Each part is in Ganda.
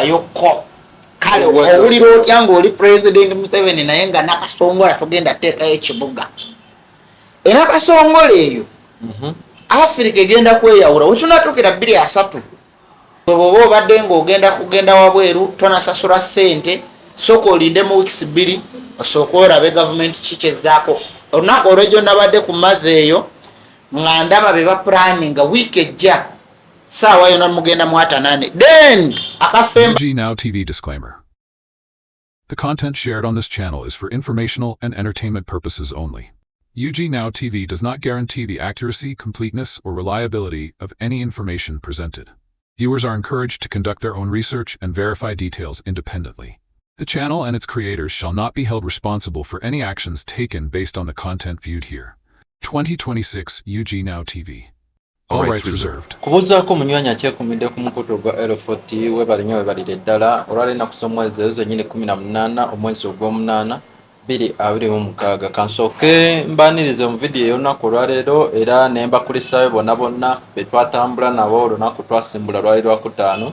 Yokko kale owulira otya ng'oli President Museveni, naye nga Nakasongola tugenda teekayo ekibuga eNakasongola eyo? Afirika egenda kweyawula wetunatuukira 2030. Bw'oba obadde ng'ogenda kugenda wabweru, tonasasula ssente, sooka olinde mu weeks 2, osooke olabe gavumenti kikyezaako. Olunaku olwejjo nabadde ku mazzi eyo nga ndaba be bapulaninga wiiki ejja, saawa yona mugenda mwatanane, then akasemba. UG Now TV disclaimer. The content shared on this channel is for informational and entertainment purposes only. UG Now TV does not guarantee the accuracy, completeness, or reliability of any information presented. Viewers are encouraged to conduct their own research and verify details independently. The channel and its creators shall not be held responsible for any actions taken based on the content viewed here. 2026 UG Now TV. All rights reserved. Kubuuzaako omunywanyi akyekumidde ku mukutu gwa L40, webale nnyo, webalire ddala. Olwaleero ennaku z'omwezi ezo zennyini 18 omwezi ogw'omunaana 2026. Kansooke mbanirize mu vidiyo ey'olunaku olwaleero, era ne mbakulisaayo bonna bonna be twatambula nabo. Olunaku twasimbula lwali Lwakutaano,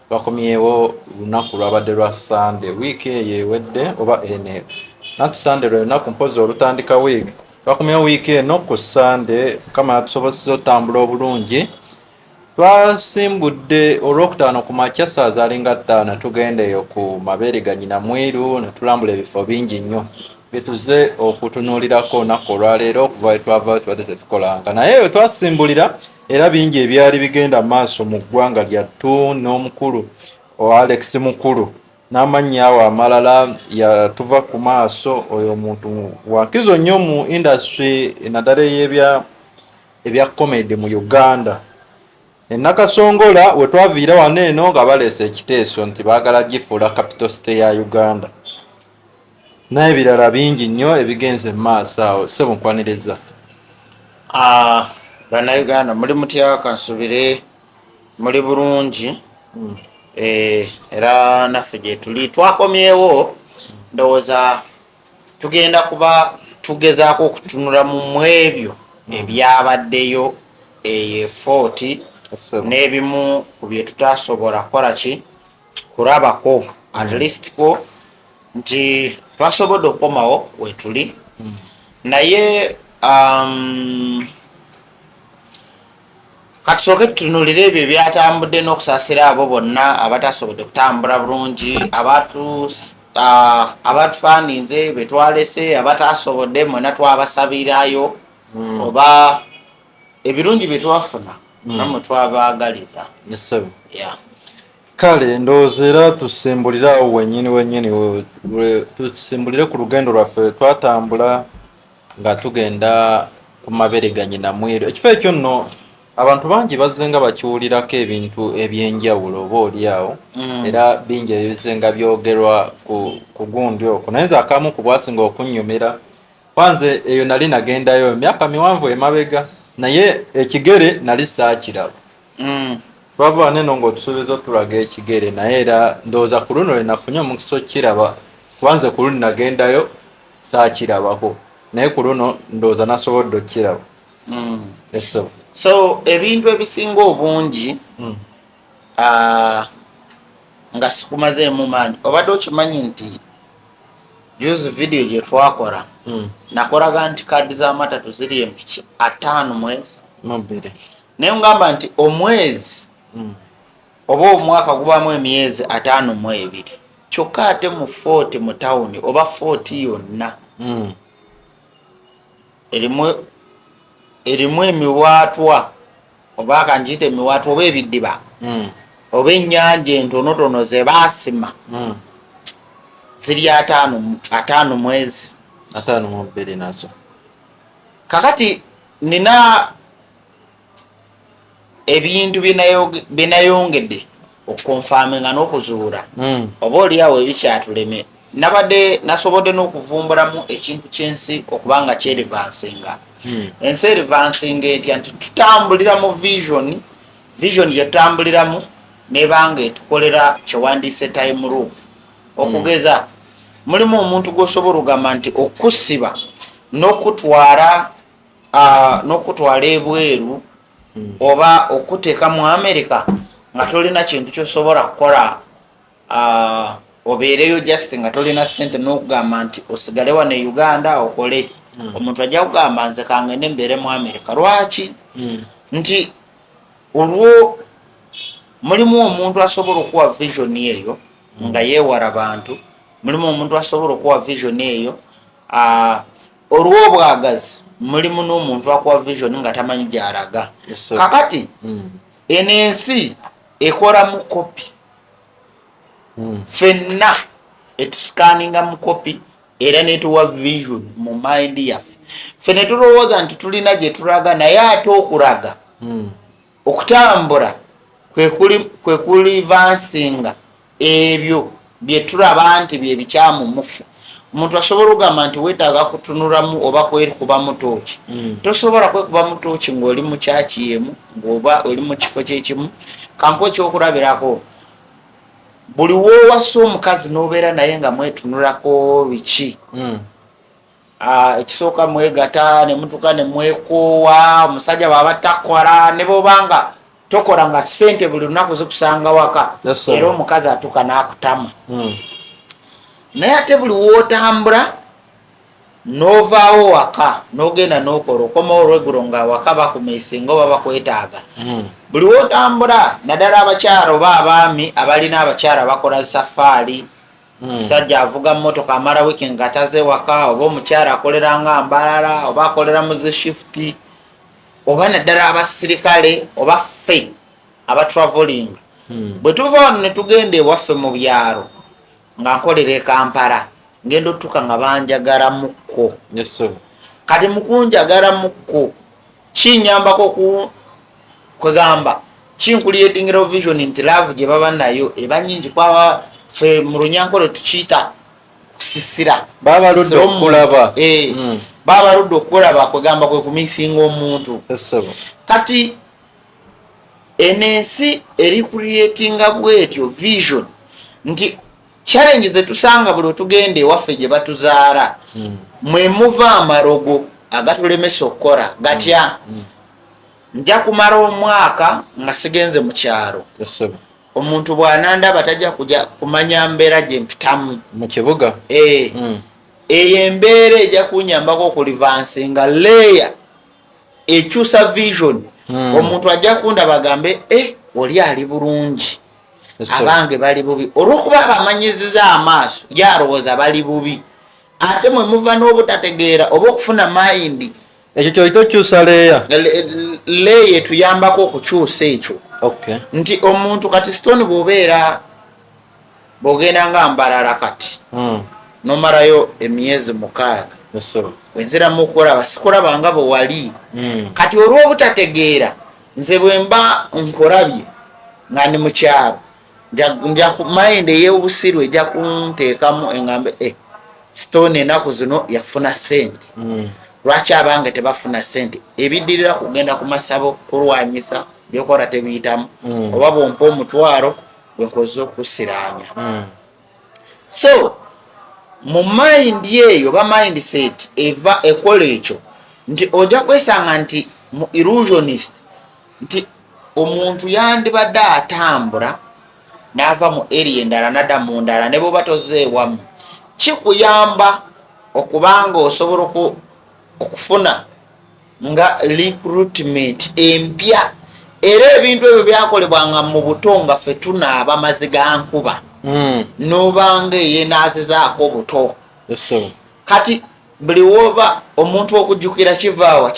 twakomyewo lunaku lwabadde lwa Sande wiiki eyo ewedde oba eno, nanti Sande lwe lunaku mpozi olutandika wiiki. Twakomyewo wiiki eno ku Sande. Mukama yatusoboseza otambula obulungi. Twasimbudde Olwokutaano ku makya saa zaalinga 5, tugenda eyo ku mabeere ga Nyina Mwiru ne tulambula ebifo bingi nnyo byetuze okutunuulirako olunaku olwaleero. Okuva we twavayo tubadde tetukolanga, naye we twasimbulira era bingi ebyali bigenda mu maaso mu ggwanga lyattu, n'omukulu Alex Mukulu n'amannya awo amalala yatuva ku maaso. Oyo omuntu wakizo nnyo mu industry, naddala ey'ebya ebya comedy mu Uganda. ENakasongola we twaviira wano eno nga baleese ekiteeso nti baagala gifuula capital city ya Uganda, n'ebirala bingi nnyo ebigenze mu maaso awo. Ssebo, nkwaniriza. Ah, Bannayuganda, muli mutya? Kansubire muli bulungi. Era naffe gye tuli, twakomyewo. Ndowooza tugenda kuba tugezaako okutunula mu ebyo ebyabaddeyo eyo efooti n'ebimu ku bye tutasobola kukola ki kulabako, at least ko nti twasobodde okukomawo wetuli. Naye katusooke tutunulire ebyo ebyatambudde n'okusaasira abo bonna abatasobodde kutambula bulungi, abatufaninze betwalese, abatasobodde, mwena twabasabirayo oba ebirungi bye twafuna nammwe twabaagaliza. Ssebo. Yeah. Kale ndowooza era tusimbulire awo wennyini wennyini, tusimbulire ku lugendo lwaffe twatambula nga tugenda ku mabeere ga Nyina Mwiru. Ekifo ekyo nno abantu bangi bazze nga bakiwulirako ebintu ebyenjawulo oba oli awo, era bingi ebizze nga byogerwa ku gundi okwo, naye nze akamu ku bwasinga okunnyumira, kwanze eyo nali nagendayo emyaka miwanvu emabega, naye ekigere nali saakiraba. Twava wano eno ng'otusuubiza otulaga ekigere, naye era ndowooza ku luno lwe nafunye omukisa okukiraba, kubanze ku luli nagendayo saakirabako, naye ku luno ndowooza nasobodde okukiraba. Ssebo. So ebintu ebisinga obungi, nga sikumazeemu maanyi, obadde okimanyi nti juzi video gye twakola nakolaga nti kaadi z'amatatu ziri empiki 50 mwezi? Mu bbiri. Naye ngamba nti omwezi oba omwaka gubaamu emyezi 52, kyokka ate mu Fort mu tawuni oba Fort yonna erimu emiwaatwa, oba kanjiyite emiwaatwa oba ebidiba oba ennyanja entonotono ze baasima, ziri 50 mwezi. 52 nazo. Kakati nina ebintu bye nayongedde okukonfaminga n'okuzuula oba oliawo ebikyatuleme. Nabadde nasobodde n'okuvumbulamu ekintu ky'ensi okuba nga kyerivansinga. Ensi erivansinga etya? Nti tutambulira mu vision. Vision gyetutambuliramu nebanga etukolera kyewandiise time loop. Okugeza, mulimu omuntu gwosobola okugamba nti okusiba n'okutwala ebweru oba okuteeka mu America nga tolina kintu kyosobola kukola. Obeereyo just nga tolina ssente, n'okugamba nti osigale wano e Uganda okole, omuntu ajja kugamba, "Nze kangende mbeere mu America." Lwaki? Nti olwo mulimu omuntu asobola okuwa vision eyo nga yeewala bantu, mulimu omuntu asobola okuwa vision eyo olw'obwagazi, mulimu n'omuntu akuwa vision nga tamanyi gy'alaga. Yes, sir. Kakati eno ensi ekola mu copy. Ffenna etuscanninga mu copy era netuwa vision mu mind yaffe. Ffe ne tulowooza nti tulina gye tulaga, naye ate okulaga, okutambula kwe kureversinga ebyo bye tulaba nti bye bikyamu mufe. Omuntu asobola okugamba nti weetaaga kutunulamu oba kwekubamu tooki. Tosobola kwekubamu tooki ng'oli mu kyaki emu, ng'oba oli mu kifo kyekimu. Kankuwa ekyokulabirako: buli woowasa omukazi n'obeera naye nga mwetunulako biki, ekisooka mwegata ne mutuka ne mwekoowa. Omusajja bw'aba takola, ne bwobanga tokola nga ssente buli lunaku zikusanga waka, Yes, sir. era omukazi atuuka n'akutama. Naye ate buli wootambula n'ovaawo waka n'ogenda n'okola, okomawo olweggulo nga waka bakumisinga oba bakwetaaga. Buli wootambula, naddala abakyala oba abaami abalina abakyala bakola safaari, omusajja avuga mmotoka amala wiiki nga taze waka, oba omukyala akolera nga Mbarara oba akolera mu zi shift, oba naddala abasirikale oba ffe abatraveling, bwe tuva wano ne tugenda ewaffe mu byalo nga nkolera e Kampala, ngenda otuuka nga banjagalamukko. Yes, sir. Kati mukunjagalamukko kinyambako ku kwegamba kincreatingira vision nti love gye baba nayo eba nyingi, kwaba fe mu Runyankole tukiyita kusisira. Baba baludde Kusisira omuntu. okulaba. Eh, baba baludde okulaba, kwegamba kwe kumissinga omuntu. Yes, sir. Kati eno ensi eri creatinga bwetyo vision nti challenge zetusanga buli otugenda ewaffe gye batuzaala, mwe muva amalogo agatulemesa okukola. Gatya? Nja kumala omwaka nga sigenze mu kyalo. Yes, sir. Omuntu bw'anandaba tajja kuja kumanya mbeera gye mpitamu mu kibuga. Eh, eyo embeera ejja kunyambako okureversinga layer ekyusa vision. Omuntu ajja kundaba agambe, "E, oli ali bulungi." Yes, sir. Abange bali bubi olwokuba abamanyiziza amaaso, yalowooza bali bubi, ate mwe muva n'obutategeera oba okufuna mind. Ekyo kyoyita okyusa layer? Layer etuyambako okukyusa ekyo. Nti omuntu kati stone bw'obeera bw'ogenda nga Mbarara kati, nomalayo emyezi 6, Yes, sir. wenziramu okulaba sikulaba nga bwe wali. Kati olw'obutategeera, nze bwe mba nkulabye nga ndi mukyalo, nja mind ey'obusiru ejja kunteekamu eŋŋambe, "E, stone ennaku zino yafuna sente, lwaki abange tebafuna sente?" Ebiddirira kugenda ku masabo kulwanyisa byokola tebiyitamu, oba bwompa omutwalo gwenkoze okusiraanya. So mu mind eyo oba mindset eva ekola ekyo nti ojja kwesanga nti mu illusionist nti omuntu yandibadde atambula n'ava mu area endala nadda mu ndala, ne bwoba tozeewamu, kikuyamba okubanga osobola okufuna nga recruitment empya. Era ebintu ebyo byakolebwanga mu buto nga ffe tunaaba mazzi ga nkuba, nobanga eyenaazizaako buto. Yes, sir. Kati buli woova omuntu okujjukira kivaawa?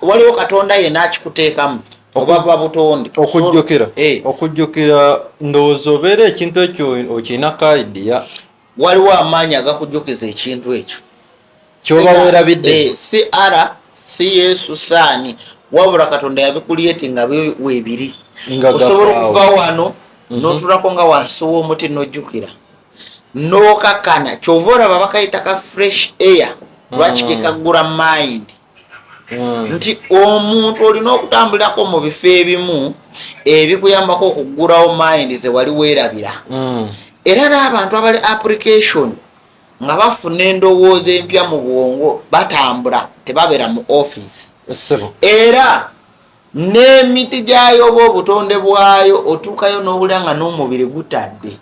Waliwo Katonda yenna akikuteekamu oba buba butonde? Okujjukira? Eh. Okujjukira ndowooza obeera ekintu ekyo okirinako idea. Waliwo amaanyi agakujjukiza ekintu ekyo. Kyoba weerabidde. Eh, si ara si Yesu saani, wabula Katonda yabicreate nga weebiri. Nga Osobola gafaawo. okuva wano n'otulako nga wansi w'omuti n'ojjukira n'okakana. Kyova olaba bakayita ka fresh air. Lwaki? Kekaggula mind. Nti omuntu olina okutambulirako mu bifo ebimu ebikuyambako okuggulawo mind ze wali weerabira. Era n'abantu abali application nga bafuna endowooza empya mu bwongo batambula, tebabeera mu office. Ssebo. Era n'emiti gyayo oba obutonde bwayo, otuukayo n'owulira nga n'omubiri gutadde.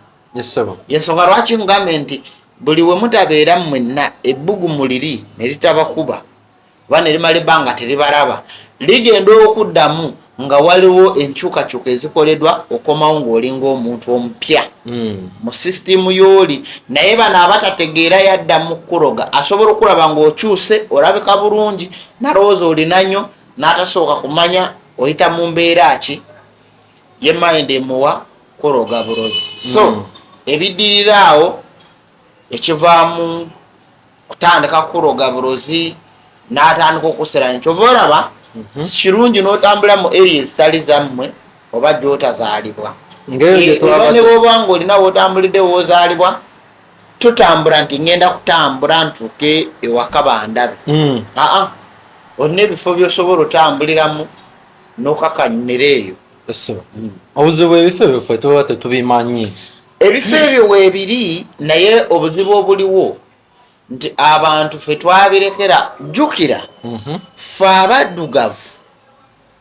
Yensonga lwaki ngambe nti buli we mutabeera mwenna ebbugumu liri ne litabakuba oba ne limala ebbanga teribalaba, ligenda okuddamu nga waliwo enkyukakyuka ezikoleddwa, okomawo ng'olinga omuntu omupya mu sisitimu y'oli. Naye bano abatategeera, yadda mu kuloga, asobola okulaba ng'okyuse, olabika bulungi, nalowooza olina nnyo, n'atasooka kumanya oyita mu mbeera ki. Ye mind emuwa kuloga bulozi. So ebiddirira awo, ekivaamu kutandika kuloga bulozi, n'atandika okuseranya. Kyova olaba kirungi n'otambula mu area ezitali zammwe oba gy'otazaalibwa. Ng'eyo gye Oba ne bwoba nga olina w'otambulidde w'ozaalibwa, tutambula nti ngenda kutambula ntuuke ewaka bandabe. Aa, olina ebifo by'osobola otambuliramu n'okakanyumira eyo. Ssebo, obuzibu ebifo ebyo ffe tuba tetubimanyi. Ebifo ebyo weebiri, naye obuzibu obuliwo nti abantu ffe twabirekera. Jjukira, ffe abaddugavu,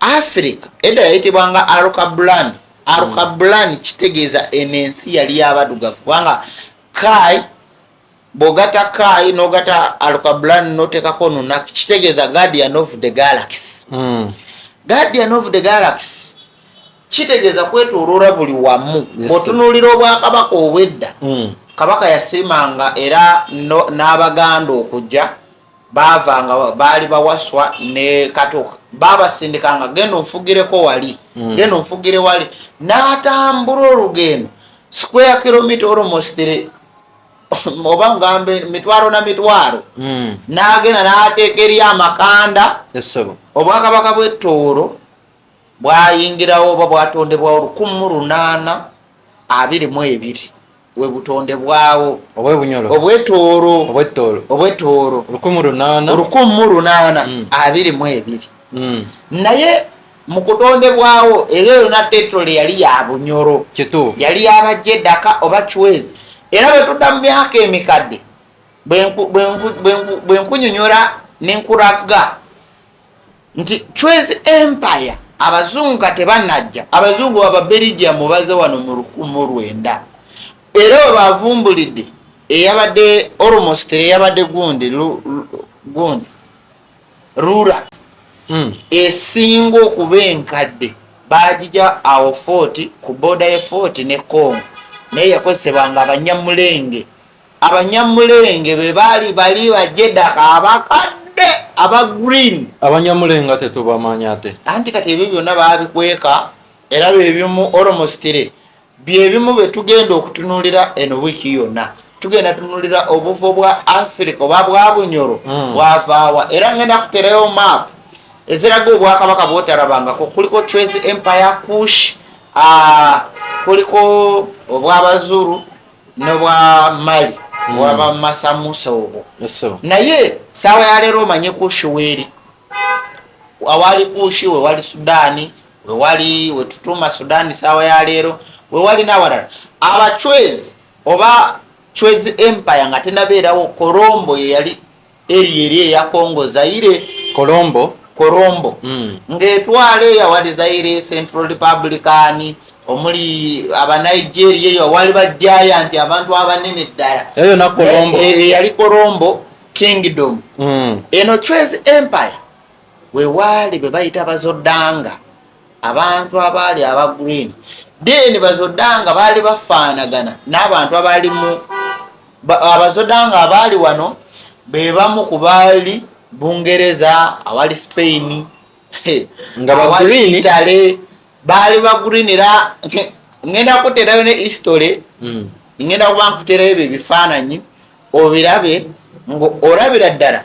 Africa edda yayitibwanga Alkebulan. Alkebulan kitegeeza eno ensi yali y'abaddugavu, kubanga kai bw'ogata kai n'ogata Alkebulan n'oteekako Nunaki, kitegeeza guardian of the galaxy. Guardian of the galaxy kitegeeza kwetooloola buli wamu. Bw'otunuulira obwakabaka obwedda, kabaka yasiimanga era n'Abaganda okujja baavanga baali bawaswa ne Katuuka, babasindikanga, genda onfugireko wali, genda onfugire wali, n'atambula olugendo square kilometer almost oba ngambe mitwalo na mitwalo, n'agenda n'ateeka eri amakanda. Ssebo. Obwakabaka bw'Ettooro bwayingirawo oba bwatondebwawo 1822, we butondebwawo. Obwebunyolo? Obwetooro. Obwettoolo. Obwetooro. 1800? 1822. Naye mu kutondebwawo era yonna territory yali ya Bunyoro. Yali yabajja oba Chwezi. Era bwe tudda mu myaka emikadde, bwe nkunyonyola nenkulaga nti Chwezi Empire, abazungu nga tebanajja, abazungu Ababelgium baze wano mu 1900, era we bavumbulidde eyabadde almost eyabadde gundi gundi rura esinga okuba enkadde, bagija awo Fort, ku border ye Fort ne Congo, naye yakozesebwanga Abanyamulenge. Abanyamulenge be baali bali bajedaka abakadde aba green. Abanyamulenga tetubamanya ate. Anti kati ebyo byonna babikweka, era byebimu almost byebimu betugenda okutunuulira eno wiiki yonna. Tugenda tunulira obuvo bwa Africa oba bwa Bunyoro bwavaawa, era ngenda kuterayo map eziraga obwakabaka bwotalabangako. Kuliko Chwezi Empire, Kush, kuliko obwabazuru n'obwa Mali, obwabamasamusa obwo. Ssebo. Naye saawa ya leero omanye Kushi weeri, awali Kushi wewali Sudaani, wewali wetutuuma Sudaani saawa ya leero, wewali n'awalala. Abachwezi oba Chwezi Empire nga tenabeerawo, Korombo ye yali eri eri eya Congo Zaire. Colombo? Korombo ng'etwala eyo awali Zaire, Central Republican, omuli Abanigeria, eyo awali bagiant, abantu abanene ddala. Eyo na Colombo? Yali Korombo Kingdom. Eno Chwezi Empire wewaali bwe bayita Bazodanga, abantu abaali aba green. Then Bazodanga baali bafaanagana n'abantu abaali mu Abazodanga abaali wano be bamu ku baali Bungereza, awali Spain, Nga ba awali green? Italy, baali ba green. Era ngenda kuterayo ne history, ngenda kuba nkuterayo ebyo ebifaananyi obirabe nga olabira ddala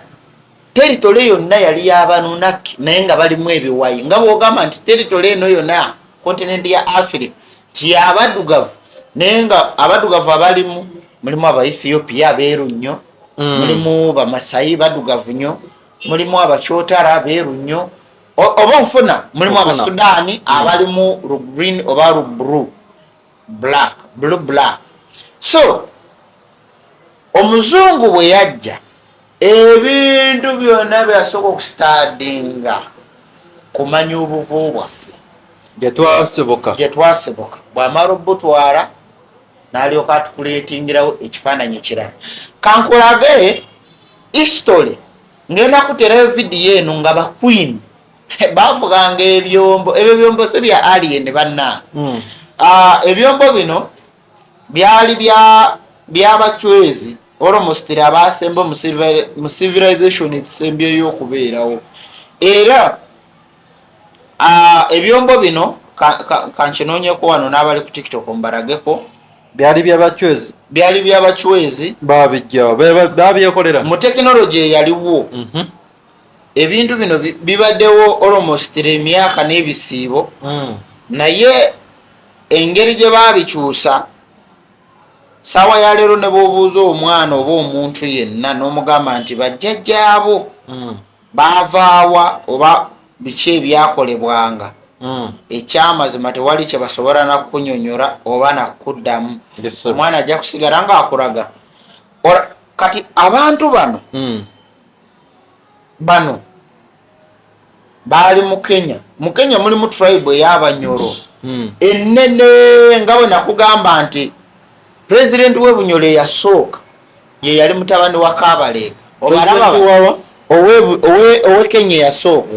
territory yonna yali y'Abanunaki, naye nga balimu ebiwayi, nga bwogamba nti territory eno yonna, continent ya Africa, ti abaddugavu, naye nga abaddugavu abalimu mulimu Abaethiopia abeeru nnyo, mulimu Bamasayi baddugavu nnyo, mulimu Abakyotara beeru nnyo. Oba nfuna mulimu Nfuna. Abasudaani abalimu lu green oba lu blue black, blue black. So omuzungu bwe yajja, ebintu byonna byasooka okusitadinga kumanya obuvu bwaffe gye twasibuka. Gye twasibuka. Bw'amala obutwala N'alyoka atukuleetingirawo ekifaananyi ekirala. Kankulage history, ngenda kuterayo vidiyo eno nga ba queen bavuganga ebyombo. Ebyo byombo si bya alien, banna. Ah, ebyombo bino byali byabacwezi, almost abasemba mu civilization ekisembyeyo okubeerawo. Era ebyombo bino kankinoonyeko wano n'abali ku TikTok mbalageko. Byali byabacwezi? Byali byabacwezi. Babijjawo, babyekolera? Mu tekinologi eyaliwo. Ebintu bino bibaddewo almost emyaka n'ebisiibo, naye engeri gye baabikyusa, saawa ya leero ne bw'obuuza omwana oba omuntu yenna n'omugamba nti bajjajjaabo baavaawa oba biki ebyakolebwanga, ekyamazima tewali kye basobola nakunyonyola oba nakuddamu. Yes, sir. Omwana ajja kusigala ng'akulaga. Kati abantu bano, bano baali mu Kenya. Mu Kenya mulimu tribe ey'Abanyoro ennene, nga bwe nakugamba nti pulezidenti w'e Bunyoro eyasooka ye yali mutabani wa Kabaleega. Obalaba? President wawa? Owe Kenya eyasooka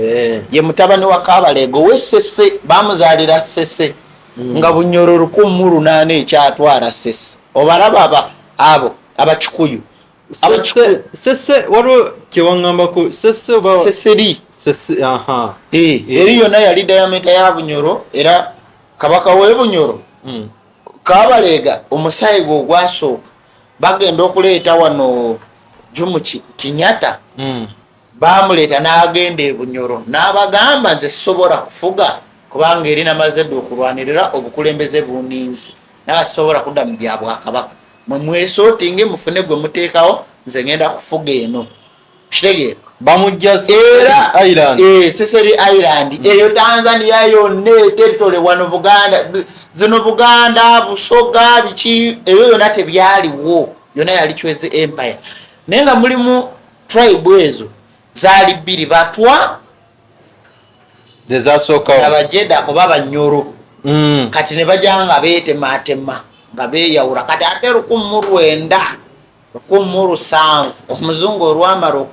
ye mutabani wa Kabaleega owe Sese. Bamuzaalira Sese, nga Bunyoro 1800 ekyatwala Sese. Obalaba abo Abakikuyu. Sese, Sese, waliwo kyewaŋŋambako Sese oba Seseri. Sese, aha. Eri yonna yali diameter ya Bunyoro, era kabaka w'e Bunyoro Kabaleega, omusaayi gwe ogwasooka bagenda okuleeta wano Jomo Kenyatta. Bamuleeta n'agenda e Bunyoro n'abagamba, "Nze sisobola kufuga kubanga eri namaze dda okulwanirira obukulembeze buninzi, naye sisobola kudda mu bya bwakabaka. Mwe mwesootinge mufune gwe muteekawo, nze ngenda kufuga eno." Kitegeera? Bamujja Era Island. Seseri Island eyo, Tanzania yonna, eteritory wano Buganda, zino Buganda, Busoga, biki ebyo yonna tebyaliwo, yonna yali Chwezi Empire. Naye nga mulimu tribe ezo zaali bbiri, Batwa Zezasookawo. Nabajedako oba Banyoro. Kati ne bajja nga beetematema nga beeyawula. Kati ate 1900, 1700, omuzungu olwamala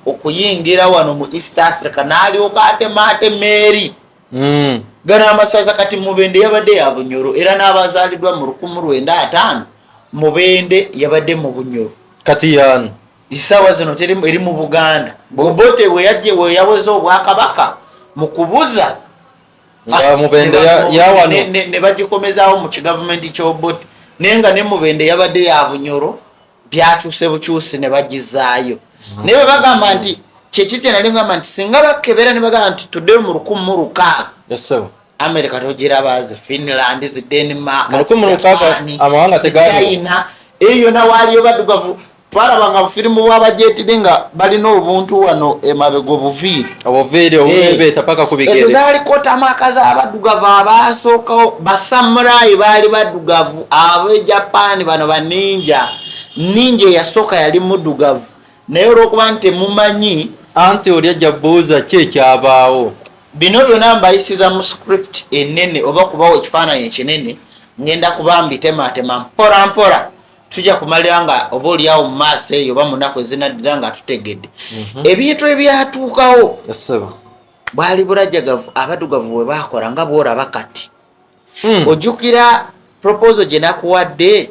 okuyingira wano mu East Africa, n'alyoka atematema eri gano amasaza. Kati Mubende yabadde ya Bunyoro, era n'abazaaliddwa mu 1950, Mubende yabadde mu Bunyoro. Kati yani Isaawa zino teri eri mu Buganda. Obote weyajje weyaweza obwakabaka mu kubuza Nga Mubende yawano. Ne bagikomezaawo mu kigavumenti ky'Obote, naye nga ne Mubende yabadde ya Bunyoro, byakyuse bukyusi ne bagizaayo. Naye bwe bagamba nti kyekitya, nali ngamba nti singa bakebera ne bagamba nti tuddeyo mu 1600, Yes, sir. America togiraba, zi Finland, zi Denmark, Mu 1600 Japan, amawanga zi tegaaliwo. China, eyo yonna waaliyo baddugavu. Twalabanga bufirimu bw'abajetiri nga balina obuntu wano emabega, obuviiri. Obuviiri obubeebeeta paka ku Ezo bigere. zaaliko tamaka z'abaddugavu abasookawo. Basamurayi baali baddugavu. Ab'e Japaani bano baninja, ninja eyasooka yali muddugavu, naye olwokuba nti temumanyi. Anti oli ajja buuza ki ekyabaawo. Bino byonna mbayisiza mu script enene oba kubawo ekifaananyi ekinene. Ngenda kuba mbitematema mpola mpola, tujja kumalira nga oba oliawo mu maaso eyo oba mu nnaku ezinaddira nga tutegedde ebintu ebyatuukawo. Yes, sir. Bwali burajagavu abaddugavu bwe bakola nga bworaba kati. Ojjukira proposal gye nakuwadde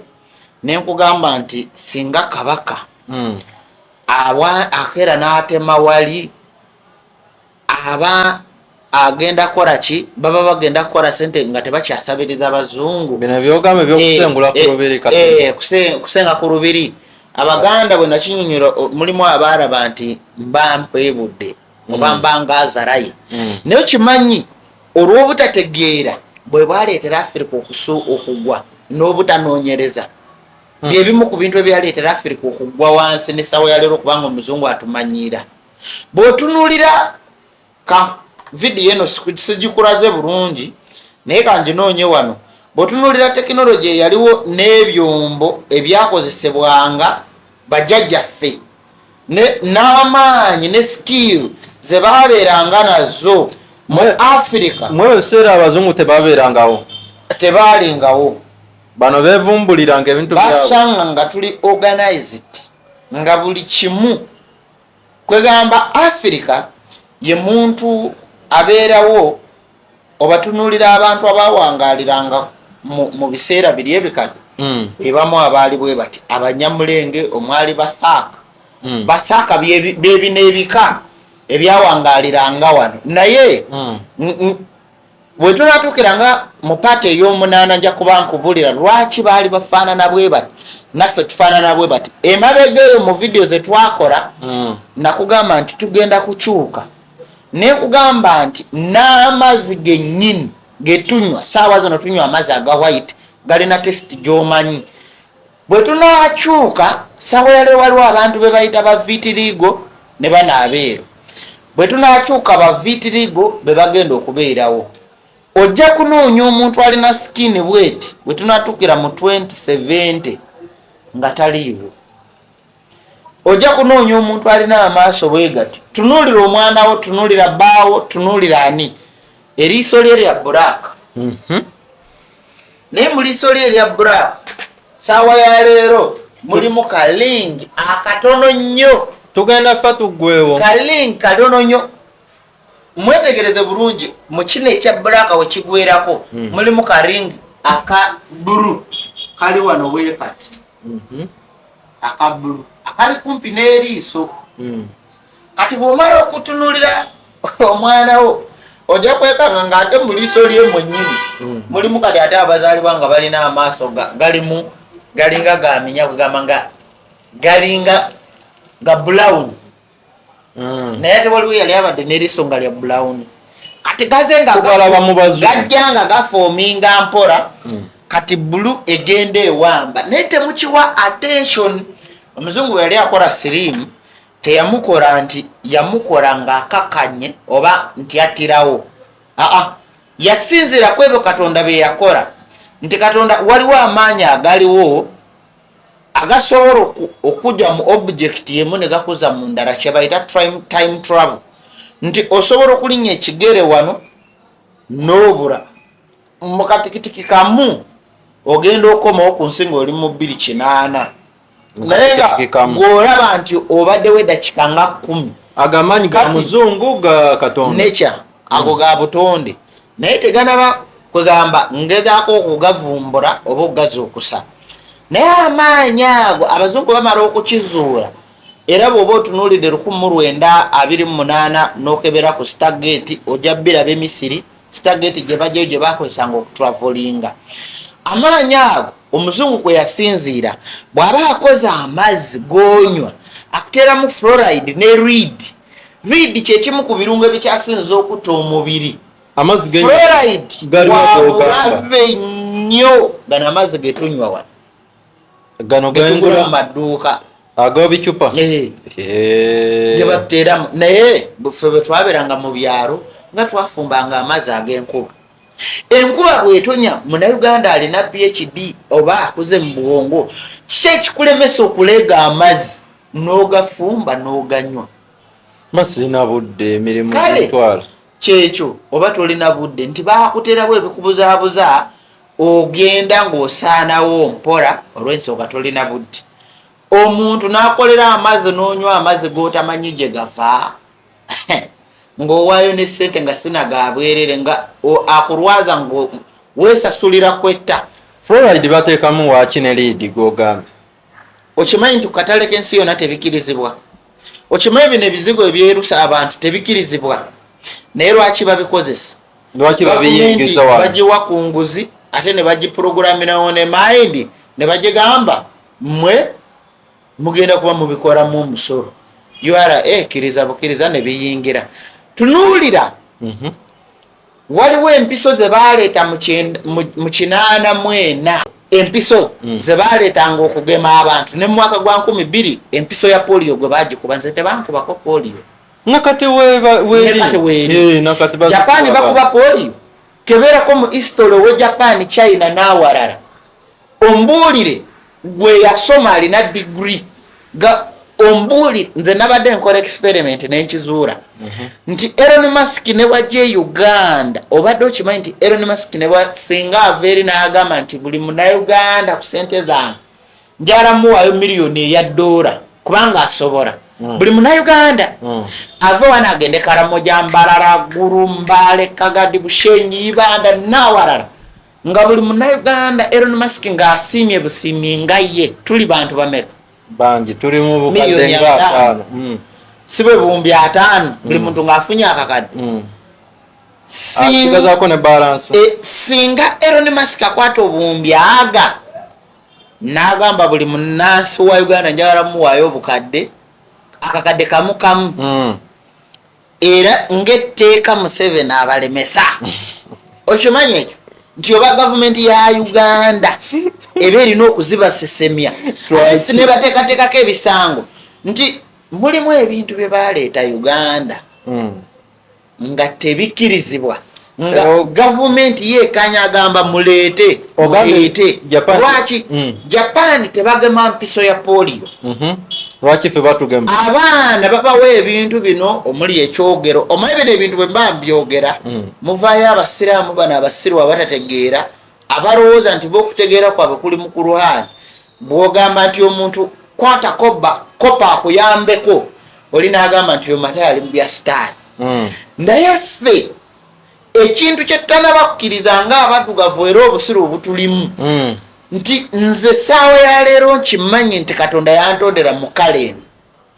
ne nkugamba nti singa kabaka awa akeera n'atema wali aba agenda kukola ki, baba bagenda kukola sente nga tebakyasabiriza bazungu. Bino byogamba ebyokusengula ku lubiri kati. Kusenga ku lubiri Abaganda bwe nakinyonyola, mulimu abaalaba nti mba mpeebudde oba mba ngaazalaye. Naye okimanyi, olw'obutategeera bwe bwaleetera Afirika okugwa n'obutanoonyereza, byebimu ku bintu ebyaleetera Afirika okugwa wansi n'essaawa ya leero, okubanga omuzungu atumanyiira. Bw'otunuulira ka vidiyo eno, sigikulaze bulungi naye kanginoonye wano. Bw'otunuulira tekinologi eyaliwo n'ebyombo ebyakozesebwanga bajjajjaffe n'amaanyi ne skill ze baabeeranga nazo mu Afirika. Mwe ebiseera abazungu tebabeerangawo. Tebaalingawo. Bano bevumbuliranga ebintu byabwe. Batusanga nga tuli organized, nga buli kimu kwegamba Africa ye muntu abeerawo. Obatunuulira abantu abawangaliranga mu biseera biri ebikadde, ebamu abaali bwe bati Abanyamulenge, omwali Bathaaka. Bathaaka byebino ebika ebyawangaliranga wano, naye bwe tunatuukiranga mu part ey'omunaana nja kuba nkubulira lwaki baali bafaanana bwe bati, naffe tufaanana bwe bati. Emabega eyo mu vidiyo ze twakola, nakugamba nti tugenda kukyuka, nekugamba nti n'amazzi gennyini getunywa saawa zino, tunywa amazzi aga white, galina taste gy'omanyi. Bwe tunakyuka saawa yaleero, waliwo abantu be bayita ba vitiligo ne bano abeeru. Bwe tunakyuka, ba vitiligo be bagenda okubeerawo. Ojja kunoonya omuntu alina skin bweti bwe tunatuukira mu 2070 nga taliiwo. Ojja kunoonya omuntu alina amaaso bwe gati. Tunuulira omwana wo, tunuulira bbaawo, tunuulira ani, eriiso lye lya black, naye mu liiso lye erya black saawa ya leero mulimu ka ring akatono nnyo. Tugenda fa tuggwewo. Ka ring katono nnyo, mwetegereze bulungi. Mu kino ekya black we kigwerako, mulimu ka ring aka blue kali wano bwe kati, aka blue akali kumpi n'eriiso. Kati bw'omala okutunulira omwana wo, ojja kwekanga ng'ate mu liiso lye mwennyini mulimu kati ate abazaalibwa nga balina amaaso galimu galinga gaminya, kugamba nga galinga ga brown, naye ate waliwo yali abadde n'eriiso nga lya brown, kati gaze nga Tugalaba mu bazungu. gajja nga gaforminga mpola. Kati blue egenda ewamba, naye temukiwa attention. Omuzungu bwe yali akola siriimu, teyamukola nti yamukola ng'akakanye oba nti attirawo. Aa, yasinziira ku ebyo Katonda bye yakola, nti Katonda waliwo amaanyi agaliwo agasobola okujja mu object emu ne gakuza mu ndala, kyebayita time travel, nti osobola okulinnya ekigere wano n'obula mu katikitiki kamu, ogenda okomawo ku nsi ng'oli mu 2080, naye nga Katikitiki kamu. gw'olaba nti obaddewo eddakiika nga 10. Agamanyi ga Kati- muzungu, ga Katonda. Nekya ago ga butonde, naye teganaba kwegamba ngezaako okugavumbula oba okugazuukusa, naye amaanyi ago abazungu bamala okukizuula. Era bw'oba otunuulidde 1928 n'okebera ku Stargate, ojja biraba Emisiri, Stargate gye bajjayo gye bakozesanga okutravelinga. Amaanyi ago omuzungu kwe yasinziira, bw'aba akoze amazzi g'onywa, akuteeramu fluoride ne lead. Lead kyekimu ku birungo ebikyasinza okutta omubiri. Amazzi Fluoride galiwo gogamba. wabulabe nnyo. Gano amazzi getunywa wano, Gano getugula mu gengula maduuka. Ag'obicupa. Eh, ge bateeramu. Naye ffe bwe twabeeranga mu byalo, nga twafumbanga amazzi ag'enkuba. Enkuba bwetonya, Munauganda alina PhD oba akuze mu bwongo, kiki ekikulemesa okuleega amazzi n'ogafumba n'oganywa? Masirina budde, emirimu Kale. gitwala. Kyekyo, oba tolina budde, nti bakuterawo ebikubuzaabuza, ogenda ng'osaanawo mpola olw'ensonga tolina budde. Omuntu n'akolera amazzi n'onywa amazzi g'otamanyi gye gava, ng'owaayo ne ssente nga sinagabwerere, nga akulwaza, nga weesasulira kwetta. Fluoride bateekamu waaki ne lead gogambye? Okimanyi nti ku katale k'ensi yonna tebikirizibwa? Okimanyi bino ebizigo ebyerusa abantu tebikirizibwa, naye lwaki babikozesa? Lwaki Gavumenti babiyingiza wano? bagiwa ku nguzi, ate ne bagiprogrammirawo ne mind, ne bagigamba mmwe mugenda kuba mubikoramu omusolo URA, kkiriza bukkiriza ne biyingira. Tunuulira, waliwo empiso ze baleeta mu 84, empiso ze baleetanga okugema abantu, ne mu mwaka gwa 2000 empiso ya polio gwe bagikuba. Nze tebankubako polio. Nakati weeri. Nakati weeri. Eh, nakati bazikuba. Japan bakuba polio. Keberako mu history we Japan, China n'awalala, ombuulire gwe yasoma alina degree ga Ombuuli, nze nabadde nkola experiment nenkizuula nti Elon Musk ne bwajja e Uganda, obadde okimanyi nti Elon Musk ne singa ava eri n'agamba nti buli Munauganda ku sente zange njala muwaayo miliyoni eya ddoola, kubanga asobola. Buli Munauganda ave wano agende Karamoja, Mbarara, Gulu, Mbale, Kagadi, Bushenyi, Ibanda nawalala, nga buli Munauganda Elon Musk ng'asiimye busiimi nga ye, tuli bantu bameka? Bangi, tuli mu bukadde Miliyoni nga 50. 50. Si bwe 50,000, buli muntu ng'afunye akakadde. Asigazaako ne balance. Singa Elon Musk akwata obuwumbi aga n'agamba buli munansi wa Uganda njagala muwaayo obukadde, akakadde kamu kamu, era ng'etteeka Museveni abalemesa. Okimanyi ekyo nti oba gavumenti ya Uganda eba erina okuzibasesemya? Lwaki? Ate ne bateekateekako ebisango nti mulimu ebintu bye baleeta Uganda nga tebikkirizibwa, nga gavumenti yeekanya agamba muleete, Ogambye muleete. Lwaki Japan tebagema mpiso ya polio? Lwaki ffe batugema? Abaana babawa ebintu bino omuli ekyogero. Omanyi bino ebintu bwe mba mbyogera, muvaayo abasiraamu bano abasiru abatategeera, abalowooza nti bokutegeera kwabwe kuli mu Kuruhaani. Bw'ogamba nti omuntu kwata koba kopa akuyambeko, oli n'agamba nti oyo matayo ali mu bya sitaani. Naye ffe ekintu kye tutanaba kukkiriza ng'abaddugavu, era obusiru obutulimu, nti nze essaawa ya leero nkimanyi nti Katonda yantondera mu kala eno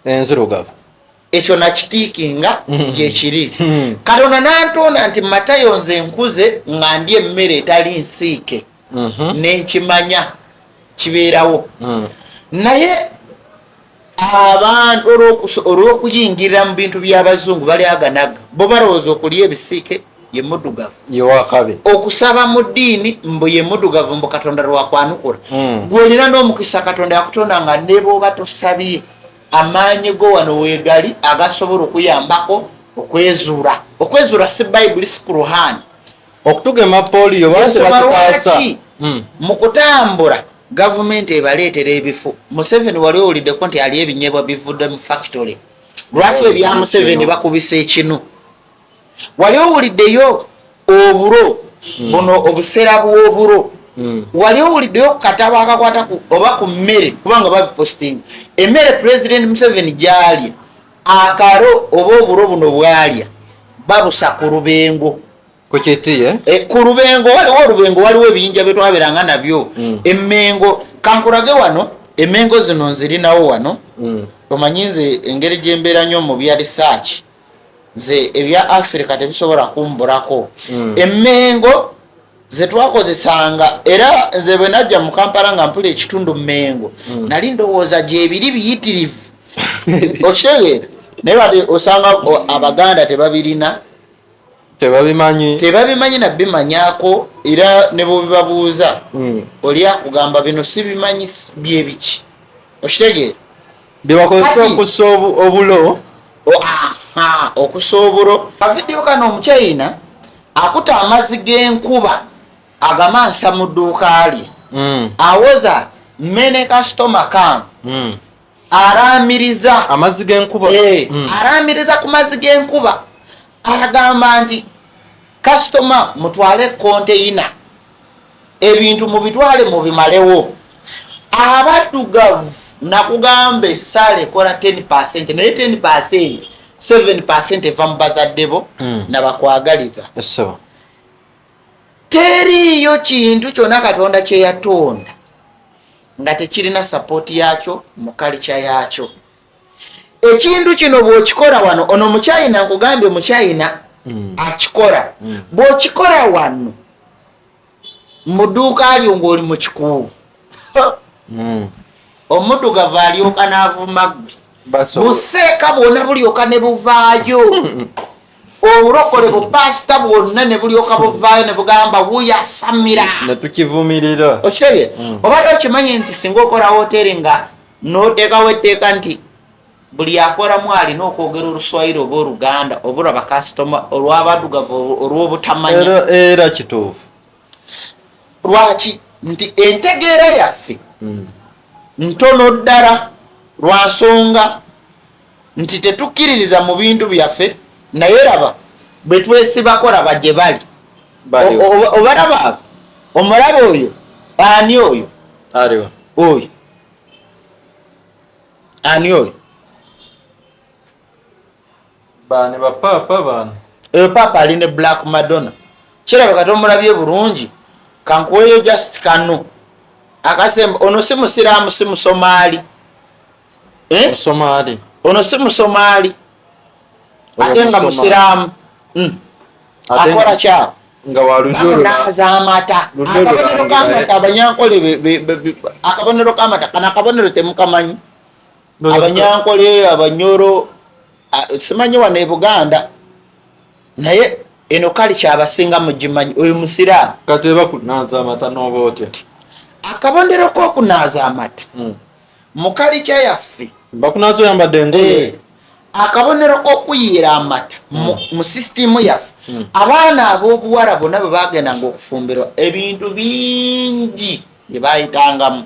enzirugavu. Ekyo nakitiikinga gyekiri. Katonda nantonda nti matayo nze nkuze nga ndi emmere etali nsiike, nenkimanya kibeerawo. Naye abantu olw'okuyingirira mu bintu by'abazungu bali aganaga, bo balowooza okulya ebisiike ye muddugavu, yewakabe, okusaba mu ddiini mbu ye muddugavu, mbu Katonda lwakwanukula. Gw'olina n'omukisa, Katonda yakutonda nga ne bw'oba tosabye, amaanyi go wano weegali agasobola okuyambako okwezuula. Okwezuula si Bayibuli, si Kuruhaani. Okutugema polio baasi Ensonga bakitaasa. lwaki mu kutambula gavumenti ebaleetera ebifo? Museveni wali owuliddeko nti ali ebinyeebwa bivudde mu factory? Lwaki ebya Museveni bakubisa ekinu? Wali owuliddeyo oburo buno, obusera bw'oburo? Wali owuliddeyo ku katabo akakwata oba ku mmere? Kubanga babipositinga emmere President Museveni gyalya, akaro oba oburo buno bwalya babusa ku Lubengo. Ku kiti, eh? E, ku Lubengo waliwo olubengo, waliwo ebiyinja byetwabeeranga nabyo. Emmengo, kankulage wano, emmengo zino nzirinawo wano. Omanyi nze engeri gyembeera nnyo mu bya research, nze ebya Africa tebisobola kumbulako. Emmengo zetwakozesanga, era nze bwe najja mu Kampala nga mpula ekitundu Mmengo, nali ndowooza gyebiri biyitirivu, okitegeera? Naye bati osanga Abaganda tebabirina. Tebabimanyi. Tebabimanyi nabimanyako, era ne bwebibabuuza, oli akugamba bino sibimanyi, byebiki, okitegeera? Byebakozesa okussa obulo. Aha, okussa obulo. Kavidiyo kano, omuchina akuta amazzi g'enkuba agamansa mu dduuka lye. Awoza many customer come. Aramiriza amazzi g'enkuba. Eh, aramiriza ku mazzi g'enkuba, agamba nti kasitoma mutwale konteyina, ebintu mubitwale mubimalewo. Abaddugavu nakugamba essaala ekola 10, naye 10, 7 eva mu bazadde bo nabakwagaliza. Ssebo. Teriiyo kintu kyonna Katonda kyeyatonda nga tekirina support yakyo mu kalica yakyo. Ekintu kino bw'okikola wano, ono Muchina, nkugambye Muchina akikola, bw'okikola wano mu dduuka lyo ng'oli mu kikuubo, omuddugavu alyoka n'avuma ggwe. Basobola. Buseeka bwonna bulyoka ne buvaayo, obulokole, bupasita bwonna ne bulyoka buvaayo ne bugamba wuyasamira. Ne tukivumirira. Okitegeera? Obadde okimanyi nti singa okola woteeri nga n'oteekawo etteeka nti buli akolamu alina okwogera Oluswayiri oba Oluganda oba lwabakasitoma olw'abaddugavu olw'obutamanya? Era kituufu. Lwaki? Nti entegeera yaffe ntono ddala. Lwa nsonga nti tetukkiririza mu bintu byaffe, naye laba bwe twesibako, laba gye bali. Obalaba abo, omulaba oyo ani oyo? Aliwa? Oyo ani oyo? Bani bapaapa bano? Oyo paapa ali ne Black Madonna. Kirabika tomulabye bulungi, kankuweyo just kano akasemba. Ono si musiraamu, si Musomaali. Eh? Musomaali. Ono si Musomaali ate nga musiraamu. Akola kyawo. Nga walunaaza amata, akabonero k'amata. Abanyankole, akabonero k'amata kano, akabonero temukamanyi? Abanyankole, Abanyoro, simanyi wano e Buganda, naye eno kali kyabasinga mugimanyi. Oyo musiraamu. Kati bakunaaza amata n'oba otya? Akabonero k'okunaaza amata mu culture yaffe. Bakunaaza oyambadde engoye. Eh, akabonero k'okuyiira amata mu sisitimu yaffe, abaana ab'obuwala bonna bwe bagendanga okufumbirwa, ebintu bingi bye bayitangamu,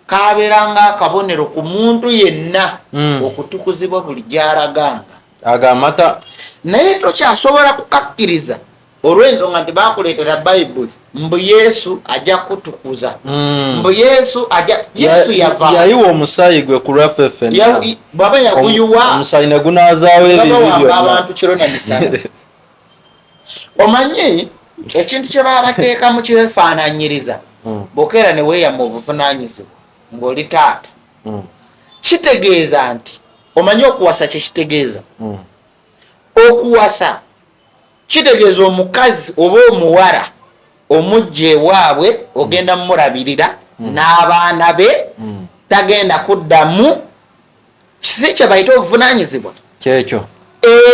kabeeranga akabonero ku muntu yenna okutukuzibwa buli gy'alaganga. Ago amata. Naye tokyasobola kukakkiriza olw'ensonga nti bakuleetera Bayibuli mbu Yesu ajja kutukuza, mbu Yesu ajja, Yesu yava Yayiwa omusaayi gwe ku lwaffe ffenna. Bwaba yaguyiwa, omusaayi ne gunaazaawo ebibi bawamba byonna. Abantu kiro na misana. Omanyi ekintu kye baba bateekamu kyefaananyiriza, bokeera ne weeyama obuvunaanyizibwa ng'oli taata, kitegeeza nti omanyi okuwasa kyekitegeeza. Okuwasa kitegeeza omukazi oba omuwala omujja ewaabwe, ogenda mumulabirira n'abaana be, tagenda kuddamu. Si kye bayita obuvunanyizibwa? Kyekyo.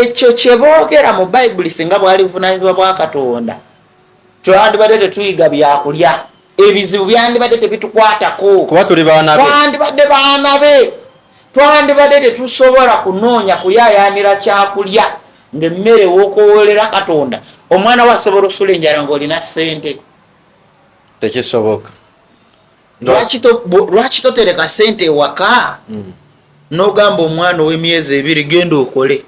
Ekyo kye boogera mu Bayibuli, singa bwali buvunanyizibwa bwa Katonda, twandibadde tetuyiga byakulya, ebizibu byandibadde tebitukwatako. Kuba tuli baana be. Twandibadde baana be, twandibadde tetusobola kunoonya kuyaayaanira kyakulya ng'emmere w'okuwoolera Katonda. Omwana we asobola osula enjala ng'olina ssente? Tekisoboka. Lwaki totereka ssente ewaka n'ogamba omwana ow'emyezi 2, "Genda okole,"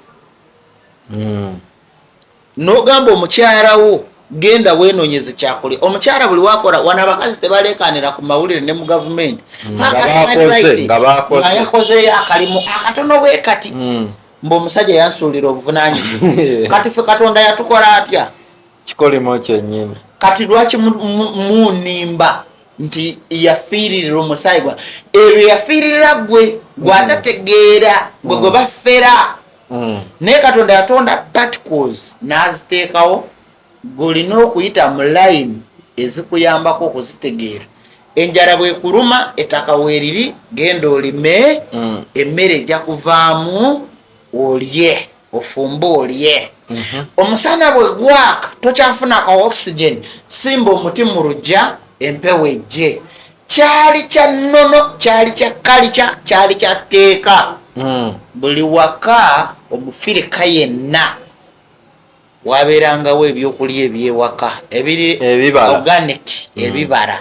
n'ogamba omukyala wo, "Genda weenoonyeze kyakulya"? Omukyala buli wakola wano, abakazi tebaleekaanira ku mawulire ne mu gavumenti. Nga bakoze, nga bakoze. Nga yakozeeyo akalimu akatono bwe kati, mbu omusajja yansuulira obuvunaanyizibwa. Kati ffe Katonda yatukola atya? Kikolimo kyennyini. Kati lwaki munimba nti yafiiririra omusaayi gwa ebyo? Yafiiririra gwe gwatategeera, gwe gwe bafera. Naye Katonda yatonda particles n'aziteekawo, golina okuyita mu line ezikuyambako okuzitegeera. Enjala bwekuluma, ettaka weeriri, genda olime, emmere ejja kuvaamu, olye, ofumbe olye. Omusana bwe gwaka, tokyafuna ka oxygen, simba omuti mu lujja, empewo ejje. Kyali kya nnono, kyali kya kalica, kyali kya tteeka. Buli waka omufirika yenna wabeerangawo ebyokulya ebyewaka ebiri Ebibala. organic, ebibala.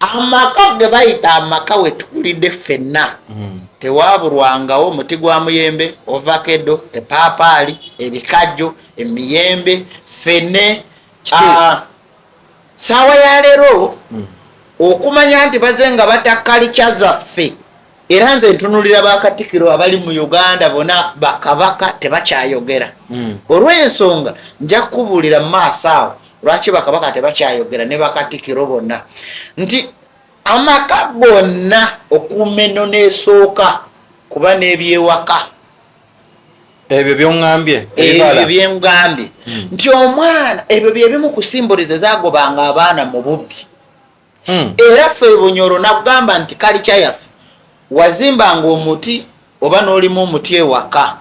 Amaka ge bayita amaka we tukulidde ffenna, tewabulwangawo omuti gwa muyembe, ovakedo, epaapaali, ebikajjo, emiyembe, ffene. Saawa ya leero okumanya nti baze nga bata kalica zaffe, era nze ntunulira bakatikiro abali mu Uganda bona, bakabaka tebakyayogera. Olw'ensonga nja kukubuulira mu maaso awo lwaki bakabaka tebakyayogera ne bakatikiro bonna, nti amaka gonna okuuma ennono esooka kuba n'ebyewaka. Ebyo byoŋŋambye. Ebyo byengambye nti omwana, ebyo byebimu ku symbols ezagobanga abaana mu bubbi. Era ffe Bunyoro, nakugamba nti kalica yaffe, wazimbanga omuti oba n'olimu omuti ewaka,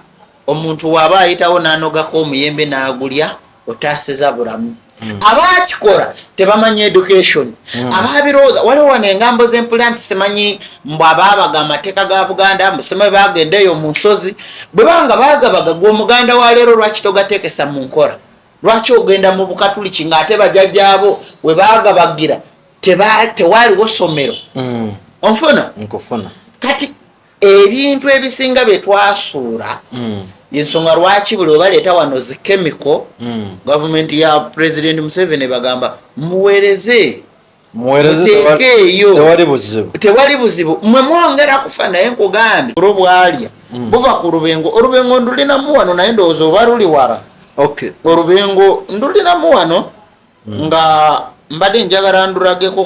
omuntu waaba ayitawo n'anogako omuyembe n'agulya, otaasiza bulamu. Abakikola tebamanyi education. Ababirowooza, waliwo wano engambo zempulira nti simanyi mbu abaabaga amateeka ga Buganda, mbu simanyi bagenda eyo mu nsozi. Bwe banga bagabaga, gwe omuganda wa leero lwaki togateekesa mu nkola? Lwaki ogenda mu Bukatuliki ng'ate bajjajjaabo we baagabagira tewaaliwo ssomero? Onfuna? Nkufuna. Kati Ebintu ebisinga bye twasuula, ensonga lwaki buli webaleeta wano zi chemical, gavumenti ya President Museveni bagamba muweereze. Muweereze. Muteekeeyo. Tewali buzibu. Tewali buzibu, mwe mwongera kufa. Naye nkugambye, olwo bwalya buva ku lubengo. Olubengo ndulinamu wano, naye ndowooza oba luli wala. Olubengo ndulinamu wano, nga mbadde njagala ndulageko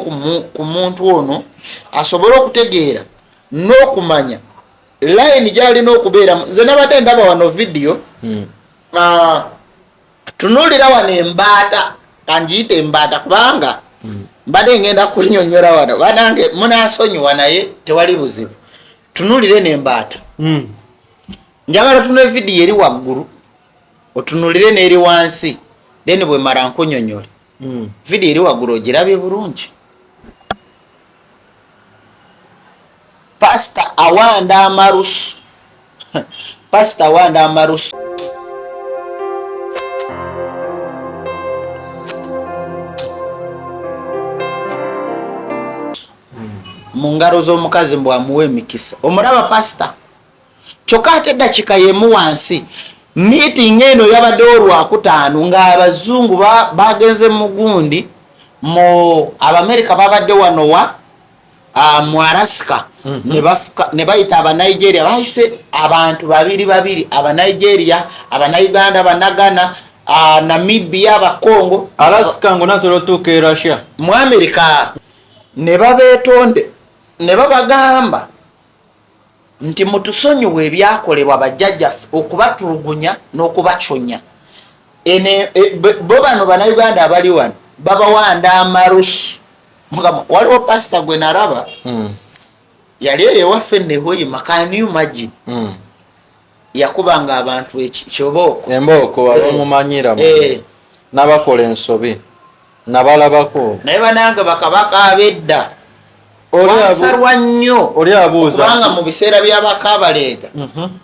ku muntu ono asobole okutegeera n'okumanya layini gyalina okubeeramu. Nze nabadde ndaba wano vidiyo. Tunuulira wano embaata, kanjiyite embaata kubanga mbadde ngenda kunyonyola wano. Banange munasonyiwa, naye tewali buzibu. Tunuulire n'embaata. Njagala tuna vidiyo eri waggulu otunulire n'eri wansi, then bwemala nkunyonyole. Vidiyo eri waggulu ogirabye bulungi? Pasita awanda amalusu, pasita awanda amalusu mu ngalo z'omukazi mbw amuwa emikisa. Omulaba pasita? Kyokka ate eddakiika yemu wansi, meeting eno yabaddewo Lwakutaano ng'abazungu bagenze mu gundi mu Abamerika babadde wano wa mu Alaska. Ne bayita Abanigeria, bayise abantu babiri babiri, Abanigeria, Abanauganda, Abanagana, Namibia, Abakongo. Alaska ngo natera otuuka e Russia. Mu Amerika, ne babeetonde ne babagamba nti mutusonyiwe ebyakolebwa bajjajjaffe okubatulugunya n'okubaconya. Ene bo bano Bannayuganda abali wano babawanda amalusu. Mukama, waliwo pasita gwe naraba, yali eyo ewaffe nehoyima. Can you imagine? Yakubanga abantu kibooko. Embooko abamumanyira n'abakola ensobi nabalabako. Naye banange, bakabaka ab'edda wasalwa nnyo. Oli abuuza. Kubanga mu biseera by'abakabaleega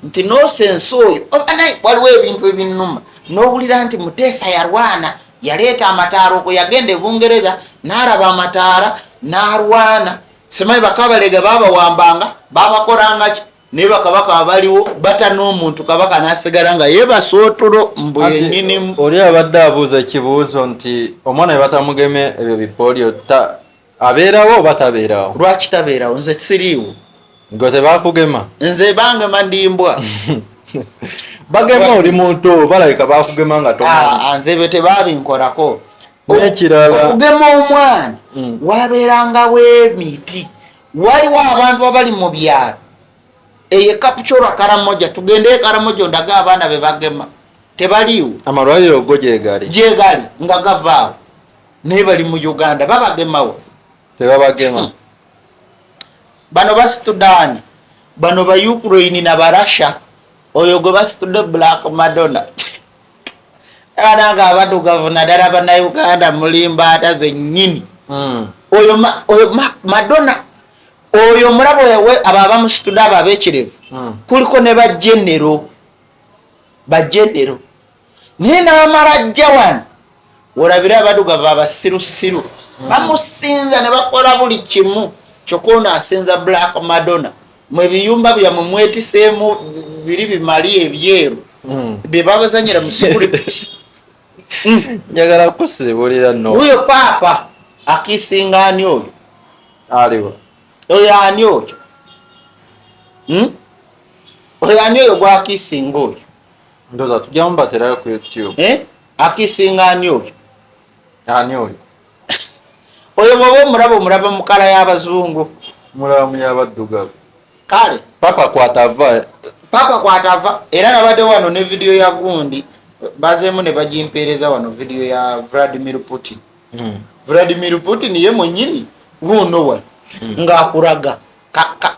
nti nosense oyo naye waliwo ebintu ebinuma n'owulira nti Muteesa yarwana, yaleeta amataala. Okwo yagenda e Bungereza n'alaba amataala n'alwana. Simanyi bakabalega babawambanga, babakolanga ki, naye bakabaka abaliwo bata n'omuntu, kabaka n'asigala nga yeebasa otulo mbu yenyinimu. Oli abadde abuuza ekibuuzo nti omwana we batamugeme ebyo bipolio abeerawo oba tabeerawo? Lwaki tabeerawo? Nze siriiwo. Gwe tebakugema? Nze bangema ndimbwa. Bagema oli muntu, balabika bakugema nga tomanyi. Ah, nze ebyo tebabinkolako. N'ekirala okugema omwana wabeerangawo emiti. Waliwo abantu abali mu byalo eyo Kapchorwa, Karamoja. Tugende e Karamoja ondage abaana be bagema, tebaliiwo. Amalwaliro go gyegali. Gyegali nga gavaawo, naye bali mu Uganda babagemawo? Tebabagema. Bano basitudaani, bano ba Ukraine na Barasha. Oyo gwe basitudde Black Madonna. Abananga abaddugavu naddala Bannayuganda muli mbaata zennyini. Oyo Madonna oyo omulabo we, abo abamusitudde, abo ab'ekirevu, kuliko ne bajenero, bajenero, naye n'amala ajja wano olabire abaddugavu abasirusiru bamusinza ne bakola buli kimu. Kyokka ono asinza Black Madonna. Mwe biyumba byammwe mwetiseemu biri bimali ebyeru bye babazanyira mu script. Njagala kusiibulira nno. Wuyo paapa akisinga ani oyo? Aliwo. Oyo ani oyo? Hmm? Oyo ani oyo gwakisinga oyo? Ndowooza tujja mubaterayo ku YouTube. Eh? Akisinga ani oyo? Ani oyo? Oyo bwoba omulaba, omulaba mukala y'abazungu. Mulaba mu y'abaddugavu. Kale. Papa kwatava. Paka kwatava. Era nabadde wano ne vidiyo ya gundi, bazeemu ne bagimpeereza wano, vidiyo ya Vladimir Putin. Vladimir Putin ye mwennyini wuuno wano ng'akulaga.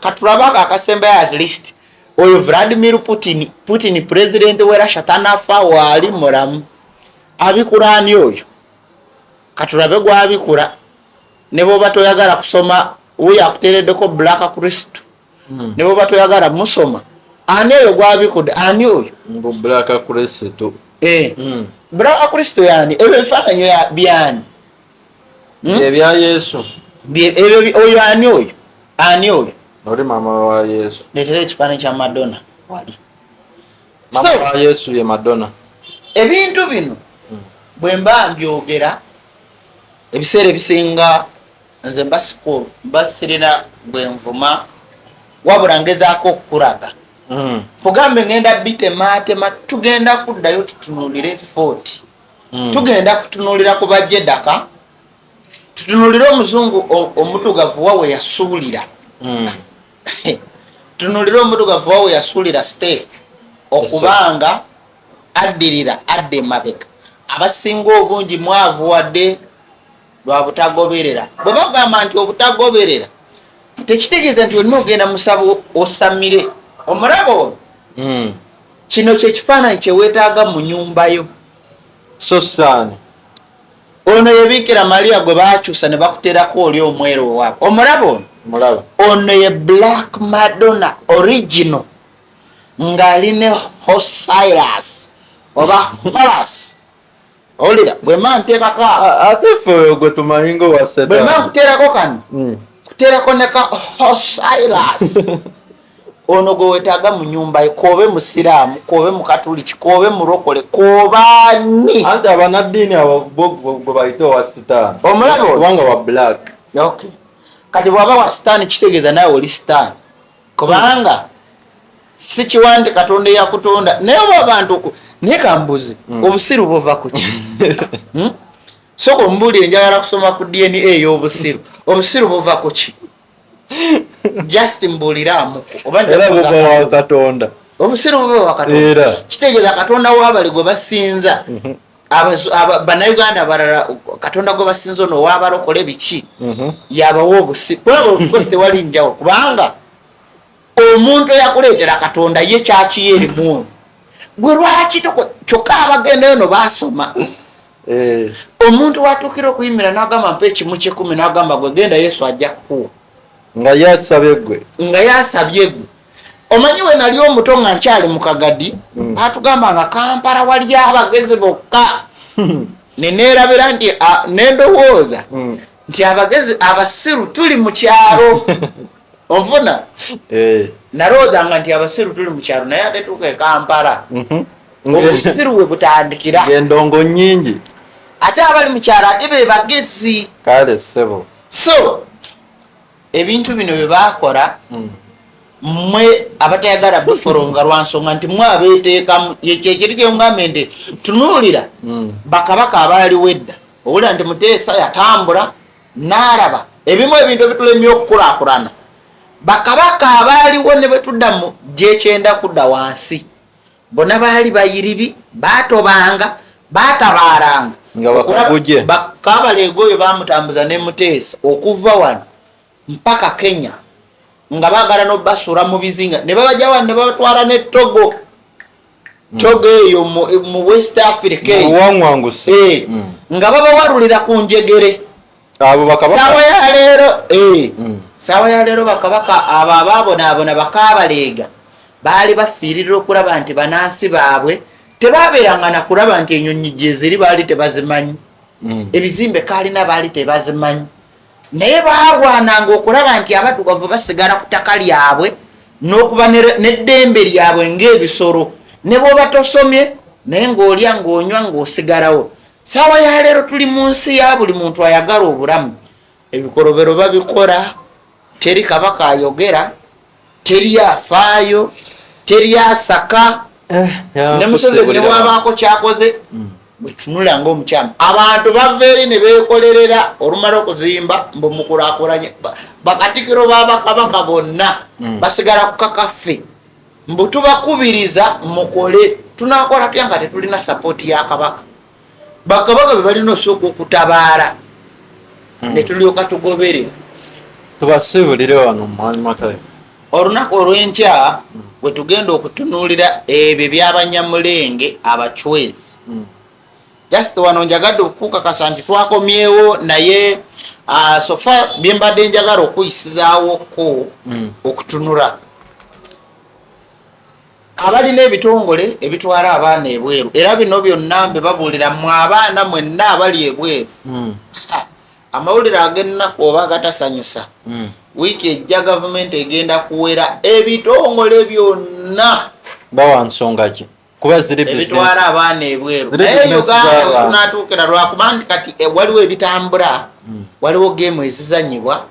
Katulabe ako akasembayo at least. Oyo Vladimir Putin, Putin president we Russia, tanafa, waali mulamu. Abikula ani oyo? Katulabe gwabikula. Ne bwoba toyagala kusoma, wuyo akuteereddeko Black Christ. Ne bwoba toyagala musoma, ani oyo gwabikudde? Ani oyo? Mbu Black Kristo. Eh. Black Kristo yani ebyo ebifaananyi byani? Hmm? Ebya Yesu. Ebyo oyo ani oyo? Ani oyo? Oli maama wa Yesu. Leetera ekifaananyi kya Madonna wali. Maama wa Yesu ye Madonna. Ebintu bino bwe mba mbyogera ebiseera ebisinga nze mba sirina bwe nvuma, wabula ngezaako okukulaga. Kugambe ngenda bitemaatema, tugenda kuddayo tutunuulire fort. Tugenda kutunuulira ku bajedaka, tutunuulire omuzungu omuddugavu wa we yasuulira. Tunuulire omuddugavu wa we yasuulira step okubanga addirira adda emabega. Abasinga obungi mwavu wadde lwa butagoberera. Bwe bagamba nti obutagoberera tekitegeeza nti olina ogenda musabo osamire omulaba olwo. Kino kye kifaananyi kye weetaaga mu nnyumba yo. So saani ono ye Bikira Maria gwe baakyusa ne bakuteerako oli omweru owaabwe. Omulaba ono? Mulaba. Ono ye Black Madonna original ng'ali ne Osiris oba Horus. Owulira bwe mba nteekako ate ffe oyo gwe tumanyi ng'owa Setaani. Bwe mba nkuteerako kano, kuteerako ne ka Osiris. Ono gwe weetaaga mu nnyumba ye, k'obe Musiraamu, k'obe Mukatuliki, k'obe Mulokole, k'obe ani. Anti abanaddiini abo bo gwe bayita owa Sitaani. Omulaba ono? Kubanga wa black. Okay. Kati bw'aba wa Sitaani kitegeeza naawe oli Sitaani. Kubanga si kiwa nti Katonda eyakutonda. Naye oba abantu naye kambuze, obusiru buva ku ki? Sooka ombuulire, njagala kusoma ku DNA ey'obusiru. Obusiru buva ku ki? Just mbuulire amuku. Oba nja Era kubuuza buva wa Katonda. Obusiru buva wa Katonda. Era. Kitegeeza Katonda w'abali gwe basinza. Bannayuganda abalala Katonda gwe basinza ono ow'abalokole biki? Yabawa obusiru. Kubanga of course tewali njawulo, kubanga omuntu eyakuleetera Katonda ye kyakiye erimu ono. Gwe lwaki kyokka abagendayo no baasoma. Omuntu watuukira okuyimira n'agamba mpa ekimu ky'ekkumi, n'agamba gwe genda Yesu ajja kukuwa. Nga yasabye gwe. Nga yasabye gwe. Omanyi we nali omuto nga nkyali mu Kagadi, baatugamba nga Kampala wali abagezi bokka. Ne neerabira nti, ne ndowooza nti abagezi abasiru tuli mu kyalo. Onfuna? Nalowoozanga nti abasiru tuli mu kyalo, naye ate tuuka e Kampala. Obusiru we butandikira. Endongo nnyingi. Ate abali mu kyalo ate be bagezi. Kale ssebo. So ebintu bino bye baakola, mmwe abatayagala biforonga lwa nsonga nti mmwe abeeteekamu. Ekyo ekiri kye ngambye nti tunuulira bakabaka abaaliwo edda. Owulira nti Muteesa yatambula n'alaba ebimu ebintu ebitulemye okukulaakulana. Bakabaka abaaliwo ne bwe tudda mu gyekyenda kudda wansi, bonna baali bayiribi, baatobanga, baatabaaranga. Nga bakaguje. Kaabaleega oyo baamutambuza ne Muteesa okuva wano mpaka Kenya, nga baagala n'obasuula mu bizinga, ne babajja wano ne babatwala ne Togo. Togo eyo mu West Africa eyo. Muwangwanguse. Nga babawalulira ku njegere. Abo bakabaka. Saawa ya leero. Saawa ya leero bakabaka abo abaabonaabona bakaabaleega baali bafiiririra okulaba nti bannansi baabwe tebaabeeranga na kulaba nti ennyonyi gye ziri baali tebazimanyi. Ebizimbe kaalina baali tebazimanyi. Naye baalwananga okulaba nti abaddugavu basigala ku ttaka lyabwe n'okuba n'eddembe lyabwe ng'ebisolo. Ne bw'oba tosomye naye ng'olya ng'onywa ng'osigalawo. Saawa ya leero tuli mu nsi ya buli muntu ayagala obulamu. Ebikolobero babikola, teri kabaka ayogera, teri afaayo, teri asaka. Ne Museveni ne bw'abaako ky'akoze, bwe tunula ng'omukyamu. Abantu bava eri ne beekolerera olumala okuzimba mbu mukulaakulanye. Bakatikiro b'abakabaka bonna basigala ku kakaffe. Mbu tubakubiriza mukole. Tunaakola tutya nga tetulina sapooti ya kabaka? Bakabaka be balina osooka okutabaala ne tulyoka tugoberera. Tubasiibulire wano Mwami Matayo. Olunaku olw'enkya bwe tugenda okutunuulira ebyo by'Abanyamulenge abachwezi. Just wano njagadde okukakasa nti twakomyewo, naye so far bye mbadde njagala okuyisizaawoko okutunula abalina ebitongole ebitwala abaana ebweru, era bino byonna mbe babuulira mmwe abaana mwenna abali ebweru. Amawulire ag'ennaku oba agatasanyusa. Wiiki ejja gavumenti egenda kuwera ebitongole byonna. Bawa nsonga ki? Kuba ziri ebitwala abaana ebweru. Naye Uganda wetunatuukira, lwakuba nti kati waliwo ebitambula, waliwo game ezizanyibwa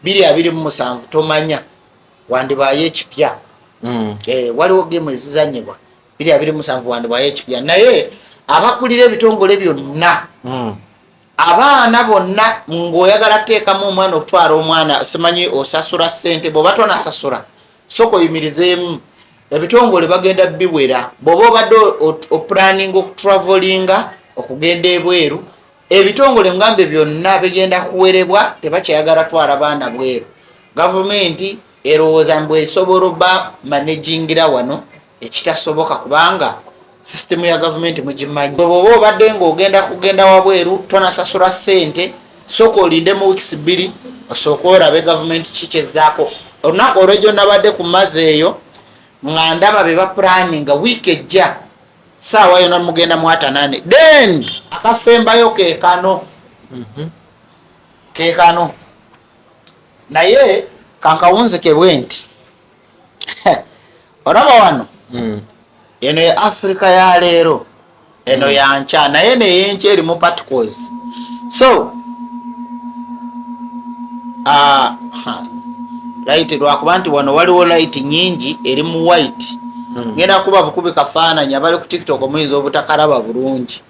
2027, tomanya wandibaayo ekipya. Waliwo game ezizanyibwa 2027, wandibaayo ekipya. Naye abakulira ebitongole byonna, abaana bonna, ng'oyagala teekamu omwana, okutwala omwana, simanyi osasula ssente, bw'oba tonasasula soka oyimirizeemu. Ebitongole bagenda biwera. Bw'oba obadde oplanninga okutravelinga okugenda ebweru, ebitongole ngambe byonna bigenda kuwerebwa. Tebakyayagala twala baana bweru. Gavumenti erowooza mbu esobola oba managingira wano, ekitasoboka, kubanga sisitemu ya gavumenti mugimanyi. Bw'oba obadde ng'ogenda kugenda wabweru, tonasasula ssente, sooka olinde mu weeks 2, osooke olabe gavumenti kikyezaako. Olunaku olwejjo nabadde ku mazzi eyo nga ndaba be baplanninga wiiki ejja, saawa yona mugenda mwatanane. Then akasembayo kekano, kekano, naye kankawunzike bwe nti. Olaba wano, eno ye Africa ya leero, eno yankya, naye neyenkya erimu particles. So light, lwakuba nti wano waliwo light nyingi eri mu white. Ngenda kuba bukubi kafaananyi. Abali ku TikTok muyinza obutakalaba bulungi.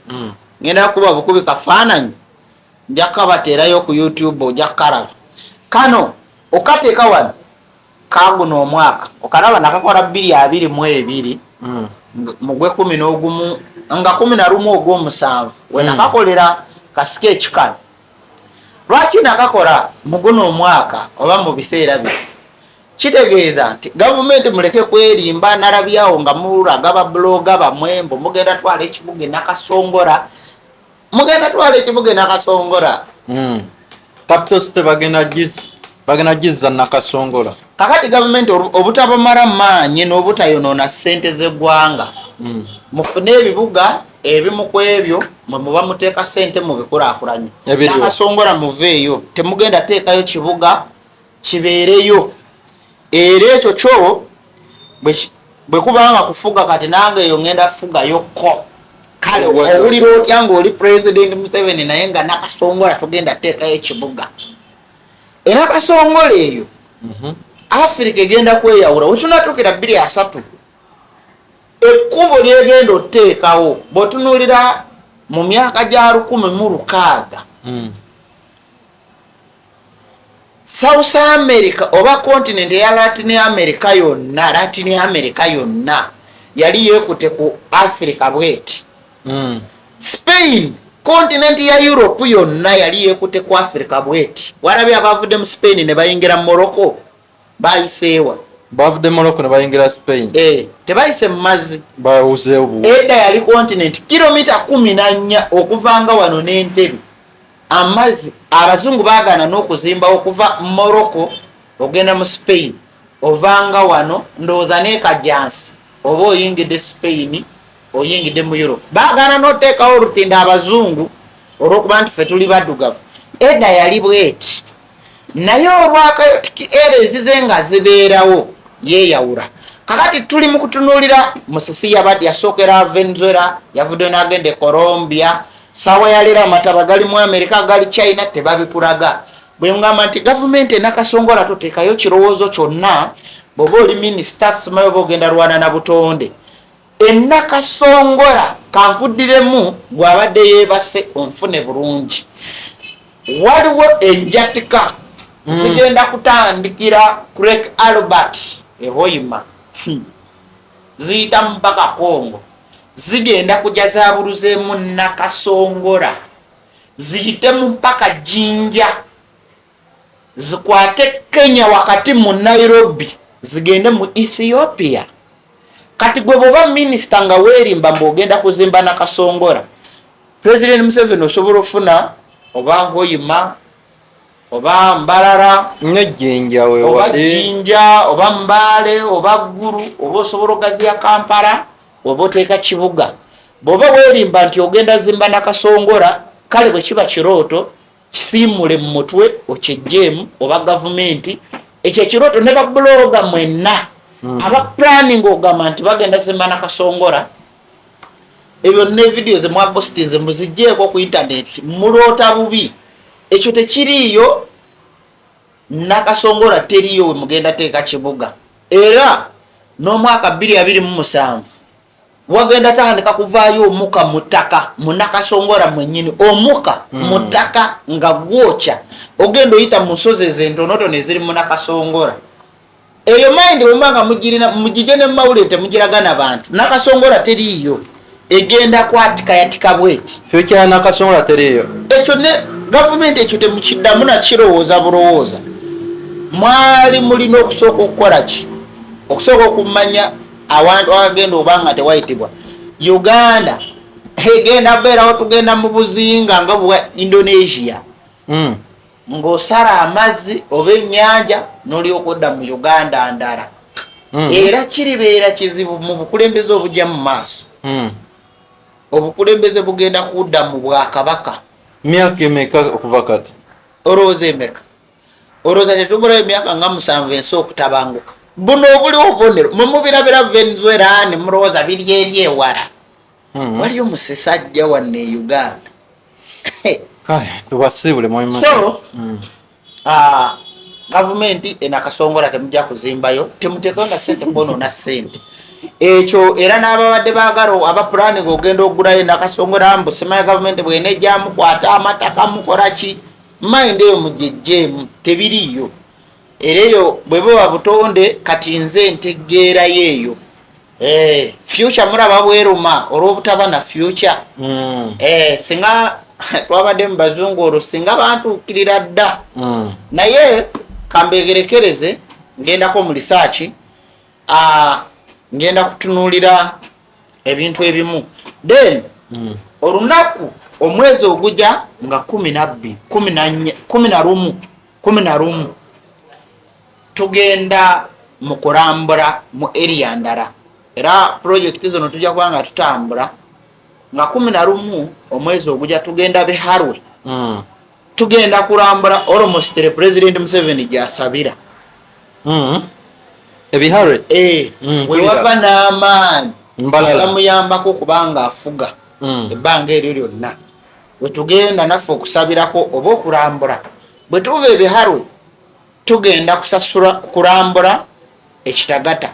Ngenda kuba bukubi kafaananyi, nja kukabateerayo ku YouTube, ojja kukalaba. Kano okateeka wano, kaguno omwaka okalaba, nakakola 2022 mu gwe 11, nga 11 ogw'omusanvu we nakakolera kasika ekikano. Lwaki nakakola mu guno omwaka oba mu biseera bino? Kitegeeza nti gavumenti muleke kwerimba. Nalabyawo nga mulaga bablogger bamwe mbu mugenda twala ekibuga enakasongola, mugenda twala ekibuga enakasongola. Capital City bagenda gizza Nakasongola. Kakati gavumenti obutabamala maanyi n'obutayonoona ssente z'eggwanga, mufune ebibuga ebimu ku ebyo mwe muba muteeka ssente mubikulaakulanye. Ebiriwo. Nakasongola muveeyo, temugenda teekayo kibuga kibeereyo. Era ekyo kyo bwe kubanga kufuga, kati nange eyo ngenda fugayokko. Kale owulira otya ng'oli President Museveni, naye nga Nakasongola tugenda teekayo ekibuga enakasongola eyo? Afirika egenda kweyawula. Wetunatuukira 2030, ekkubo lyegenda oteekawo, bw'otunuulira mu myaka gya 1600, South America oba continent eya Latin America yonna, Latin America yonna yali yeekute ku Africa bweti. Spain, continent ya Europe yonna yali yeekute ku Africa bweti. Walabye abavudde mu Spain ne bayingira Morocco, bayiseewa? Bavudde Morocco ne bayingira Spain? Eh, tebayise mu mazzi. Bawuzeewo buwuzi. Edda yali continent kilomita 14 okuvanga wano n'Entebe. Amazzi, abazungu baagaana n'okuzimba okuva Morocco ogenda mu Spain. Ovanga wano, ndowooza n'ekajansi, oba oyingidde Spain, oyingidde mu Europe. Baagaana n'oteekawo olutindo abazungu olw'okuba nti ffe tuli baddugavu. Edda yali bweti, naye olwakayotiki era ezize nga zibeerawo yeeyawula. Kakati tuli mu kutunuulira musisi yabadde yasookera Venezuela, yavudde n'agenda e Colombia. Saawa yaleero amataba gali mu Amerika, gali China, tebabikulaga. Bwe ngamba nti gavumenti enakasongola toteekayo kirowoozo kyonna, bw'oba oli minisita, simayo oba ogenda lwana na butonde. Enakasongola, kankuddiremu, gwabadde yeebase onfune bulungi, waliwo enjatika zigenda kutandikira ku Lake Albert ehoima, ziyita mpaka Congo, zigenda kujja zabuluzeemu Nakasongola, ziyitemu mpaka Jinja, zikwate Kenya wakati mu Nairobi, zigende mu Ethiopia. Kati gwe bwoba minisita nga weerimba mbu ogenda kuzimba Nakasongola, President Museveni, osobola okufuna oba Hoima oba Mbarara Nejjinja oba wewali. Jinja oba Mbaale oba Ggulu, oba osobola ogaziya Kampala, oba oteeka kibuga. Bw'oba weerimba nti ogenda zimba Nakasongola, kale bwe kiba kirooto. Kisiimule mu mutwe, okyejjeemu oba gavumenti ekyo ekirooto ne bablogger mwenna aba planning ogamba nti bagenda zimba Nakasongola. Ebyo ne video zemwapostinze muzigyeeko ku internet, muloota bubi. Ekyo tekiriiyo. Nakasongola teriiyo we mugenda teeka kibuga. Era n'omwaka 2027 wagenda tandika kuvaayo omuka mu ttaka mu Nakasongola mwennyini, omuka mu ttaka nga gwokya. Ogenda oyita mu nsozi ezo entonotono eziri mu Nakasongola. Eyo mind bwemuba nga mugirina, mugije ne mumawulire, temugiragana bantu. Nakasongola teriiyo, egenda kwatika yatika bweti. Future ya Nakasongola teriiyo. Ekyo ne gavumenti ekyo temukiddamu nakirowooza bulowooza. Mwali mulina okusooka okukola ki? Okusooka okumanya awantu awagenda oba nga tewayitibwa. Uganda egenda beerawo, tugenda mu buzinga nga bwa Indonesia, ng'osala amazzi oba ennyanja n'olyoka odda mu Uganda ndala. Era kiribeera kizibu mu bukulembeze obujja mu maaso. Obukulembeze bugenda kudda mu bwakabaka. Myaka emeka okuva kati? Olowooza emeka? Olowooza tetubulayo emyaka nga 7 ensi okutabanguka? Buno obuliwo obubonero mwe mubirabira Venezuela ne mulowooza biri eri ewala. Waliyo musesajja wanno e Uganda. Kale tubasiibule, mwami. So gavumenti enakasongola temujja kuzimbayo, temuteekayo na sente kwonoona sente ekyo. Era n'ababadde baagala aba planning ogenda ogulayo Nakasongola, mbu simanya gavumenti bwenejjamukwata amataka mukola ki, mind eyo mugejjeemu, tebiriiyo. Era eyo bwe buba butonde, kati nze ntegeerayo eyo. Future mulaba bweruma olw'obutaba na future. Singa twabadde mu bazungu olwo singa bantuukirira dda. Naye kambegerekereze, ngendako mu research, ngenda kutunuulira ebintu ebimu, then olunaku omwezi ogujja nga 12, 14, 11, 11, tugenda mu kulambula mu area ndala. Era project zino tujja kuba nga tutambula nga 11 omwezi ogujja tugenda Biharwe. Tugenda kulambula almost the President Museveni gyasabira. Ebiharwe. Eh, wewava n'amaanyi Mbalala. Gamuyambako okubanga afuga ebbanga eryo lyonna. Wetugenda naffe okusabirako oba okulambula. Bwe tuva Ebiharwe tugenda kusasula kulambula Ekitagata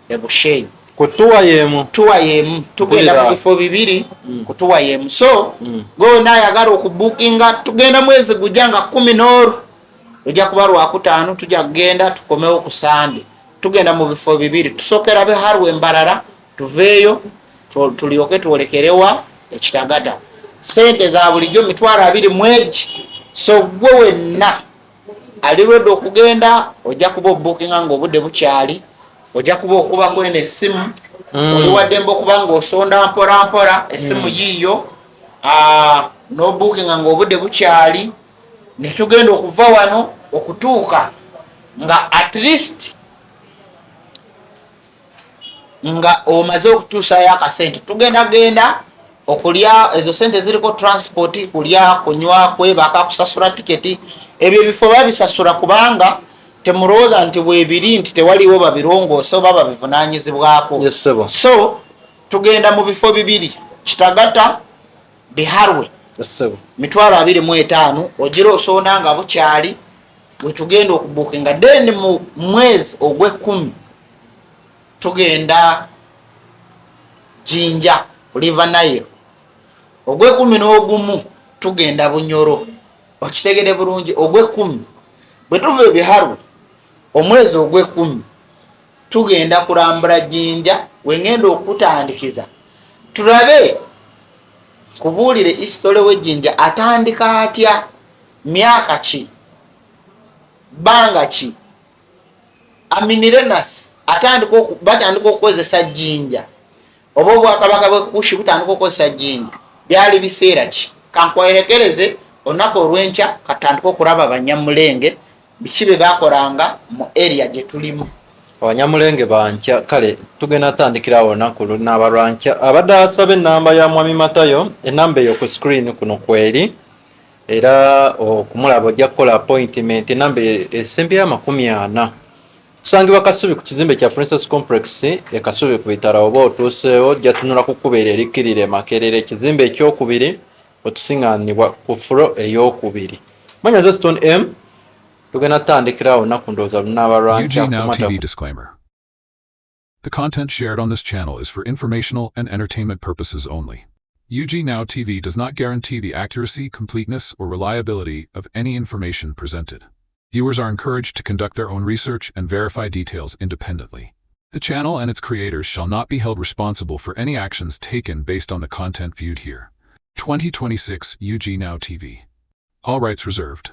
Ebushenyi. Ku tour yemu. Tour yemu, tugenda mu Mpulira. bifo bibiri ku tour yemu. So gwe ayagala okubukinga, tugenda mwezi gujja nga 10 n'olu, lujja kuba Lwakutaano, tujja kugenda tukomewo ku Sande. Tugenda mu bifo bibiri, tusookera Biharwe Mbarara, tuveeyo tulyoke twolekerewa Ekitagata. Sente za bulijjo 20000 mwegi. So gwe wenna ali ready okugenda, ojja kuba obukinga nga obudde bukyali, ojja kuba okubako eno essimu. Oli waddembe okuba nga osonda mpola mpola essimu yiiyo, n'obukinga nga obudde bukyali, netugenda okuva wano okutuuka nga at least nga omaze okutuusayo akasente. Tugenda genda okulya, ezo sente ziriko transport, kulya, kunywa, kwebaka, kusasula tiketi. Ebyo ebifo babisasula, kubanga temulowooza nti bwebiri nti tewaliwo babirongoosa oba babivunanyizibwako. Yes, sebo. So tugenda mu bifo bibiri, Kitagata, Biharwe. Yes, sebo. 25000, ogira osonda nga bukyali wetugenda okubukinga. Then mu mwezi ogwekumi tugenda Jinja ku River Nile. Ogwekumi n'ogumu tugenda Bunyoro. Okitegere bulungi, ogwekumi bwe tuva Ebiharwe, omwezi ogwekumi tugenda kulambula Jinja, wengenda okutandikiza tulabe kubuulire history w'ejjinja atandika atya, myaka ki, bbanga ki, Amanirenas atandika batandika okukozesa jjinja oba obwakabaka bwe Kushi butandika okukozesa jjinja, byali biseera ki. Kankwerekereze olunaku olw'enkya, katandika okulaba Banyamulenge biki bye bakolanga mu area gye tulimu. Abanyamulenge bankya. Kale tugenda tandikirawo olunaku lunaaba lwankya. Abadde asaba enamba ya Mwami Matayo, enamba eyo ku screen kuno kweri. Era okumulaba ojja kukola appointment, enamba esembyeyo 40. Tusangibwa Kasubi ku kizimbe kya Princess Complex e Kasubi ku bitala. Oba otuuseewo, ojja tunula ku kkubo eryo erikkirira e Makerere, ekizimbe ekyokubiri, otusiŋŋaanibwa ku floor eyokubiri. Manyaze Stone M, tugenda tutandikirawo olunaku, ndowooza lunaaba lwankya. UG Now Kumata. TV disclaimer. The content shared on this channel is for informational and entertainment purposes only. UG Now TV does not guarantee the accuracy, completeness, or reliability of any information presented. Viewers are encouraged to conduct their own research and verify details independently. The channel and its creators shall not be held responsible for any actions taken based on the content viewed here. 2026 UG Now TV. All rights reserved.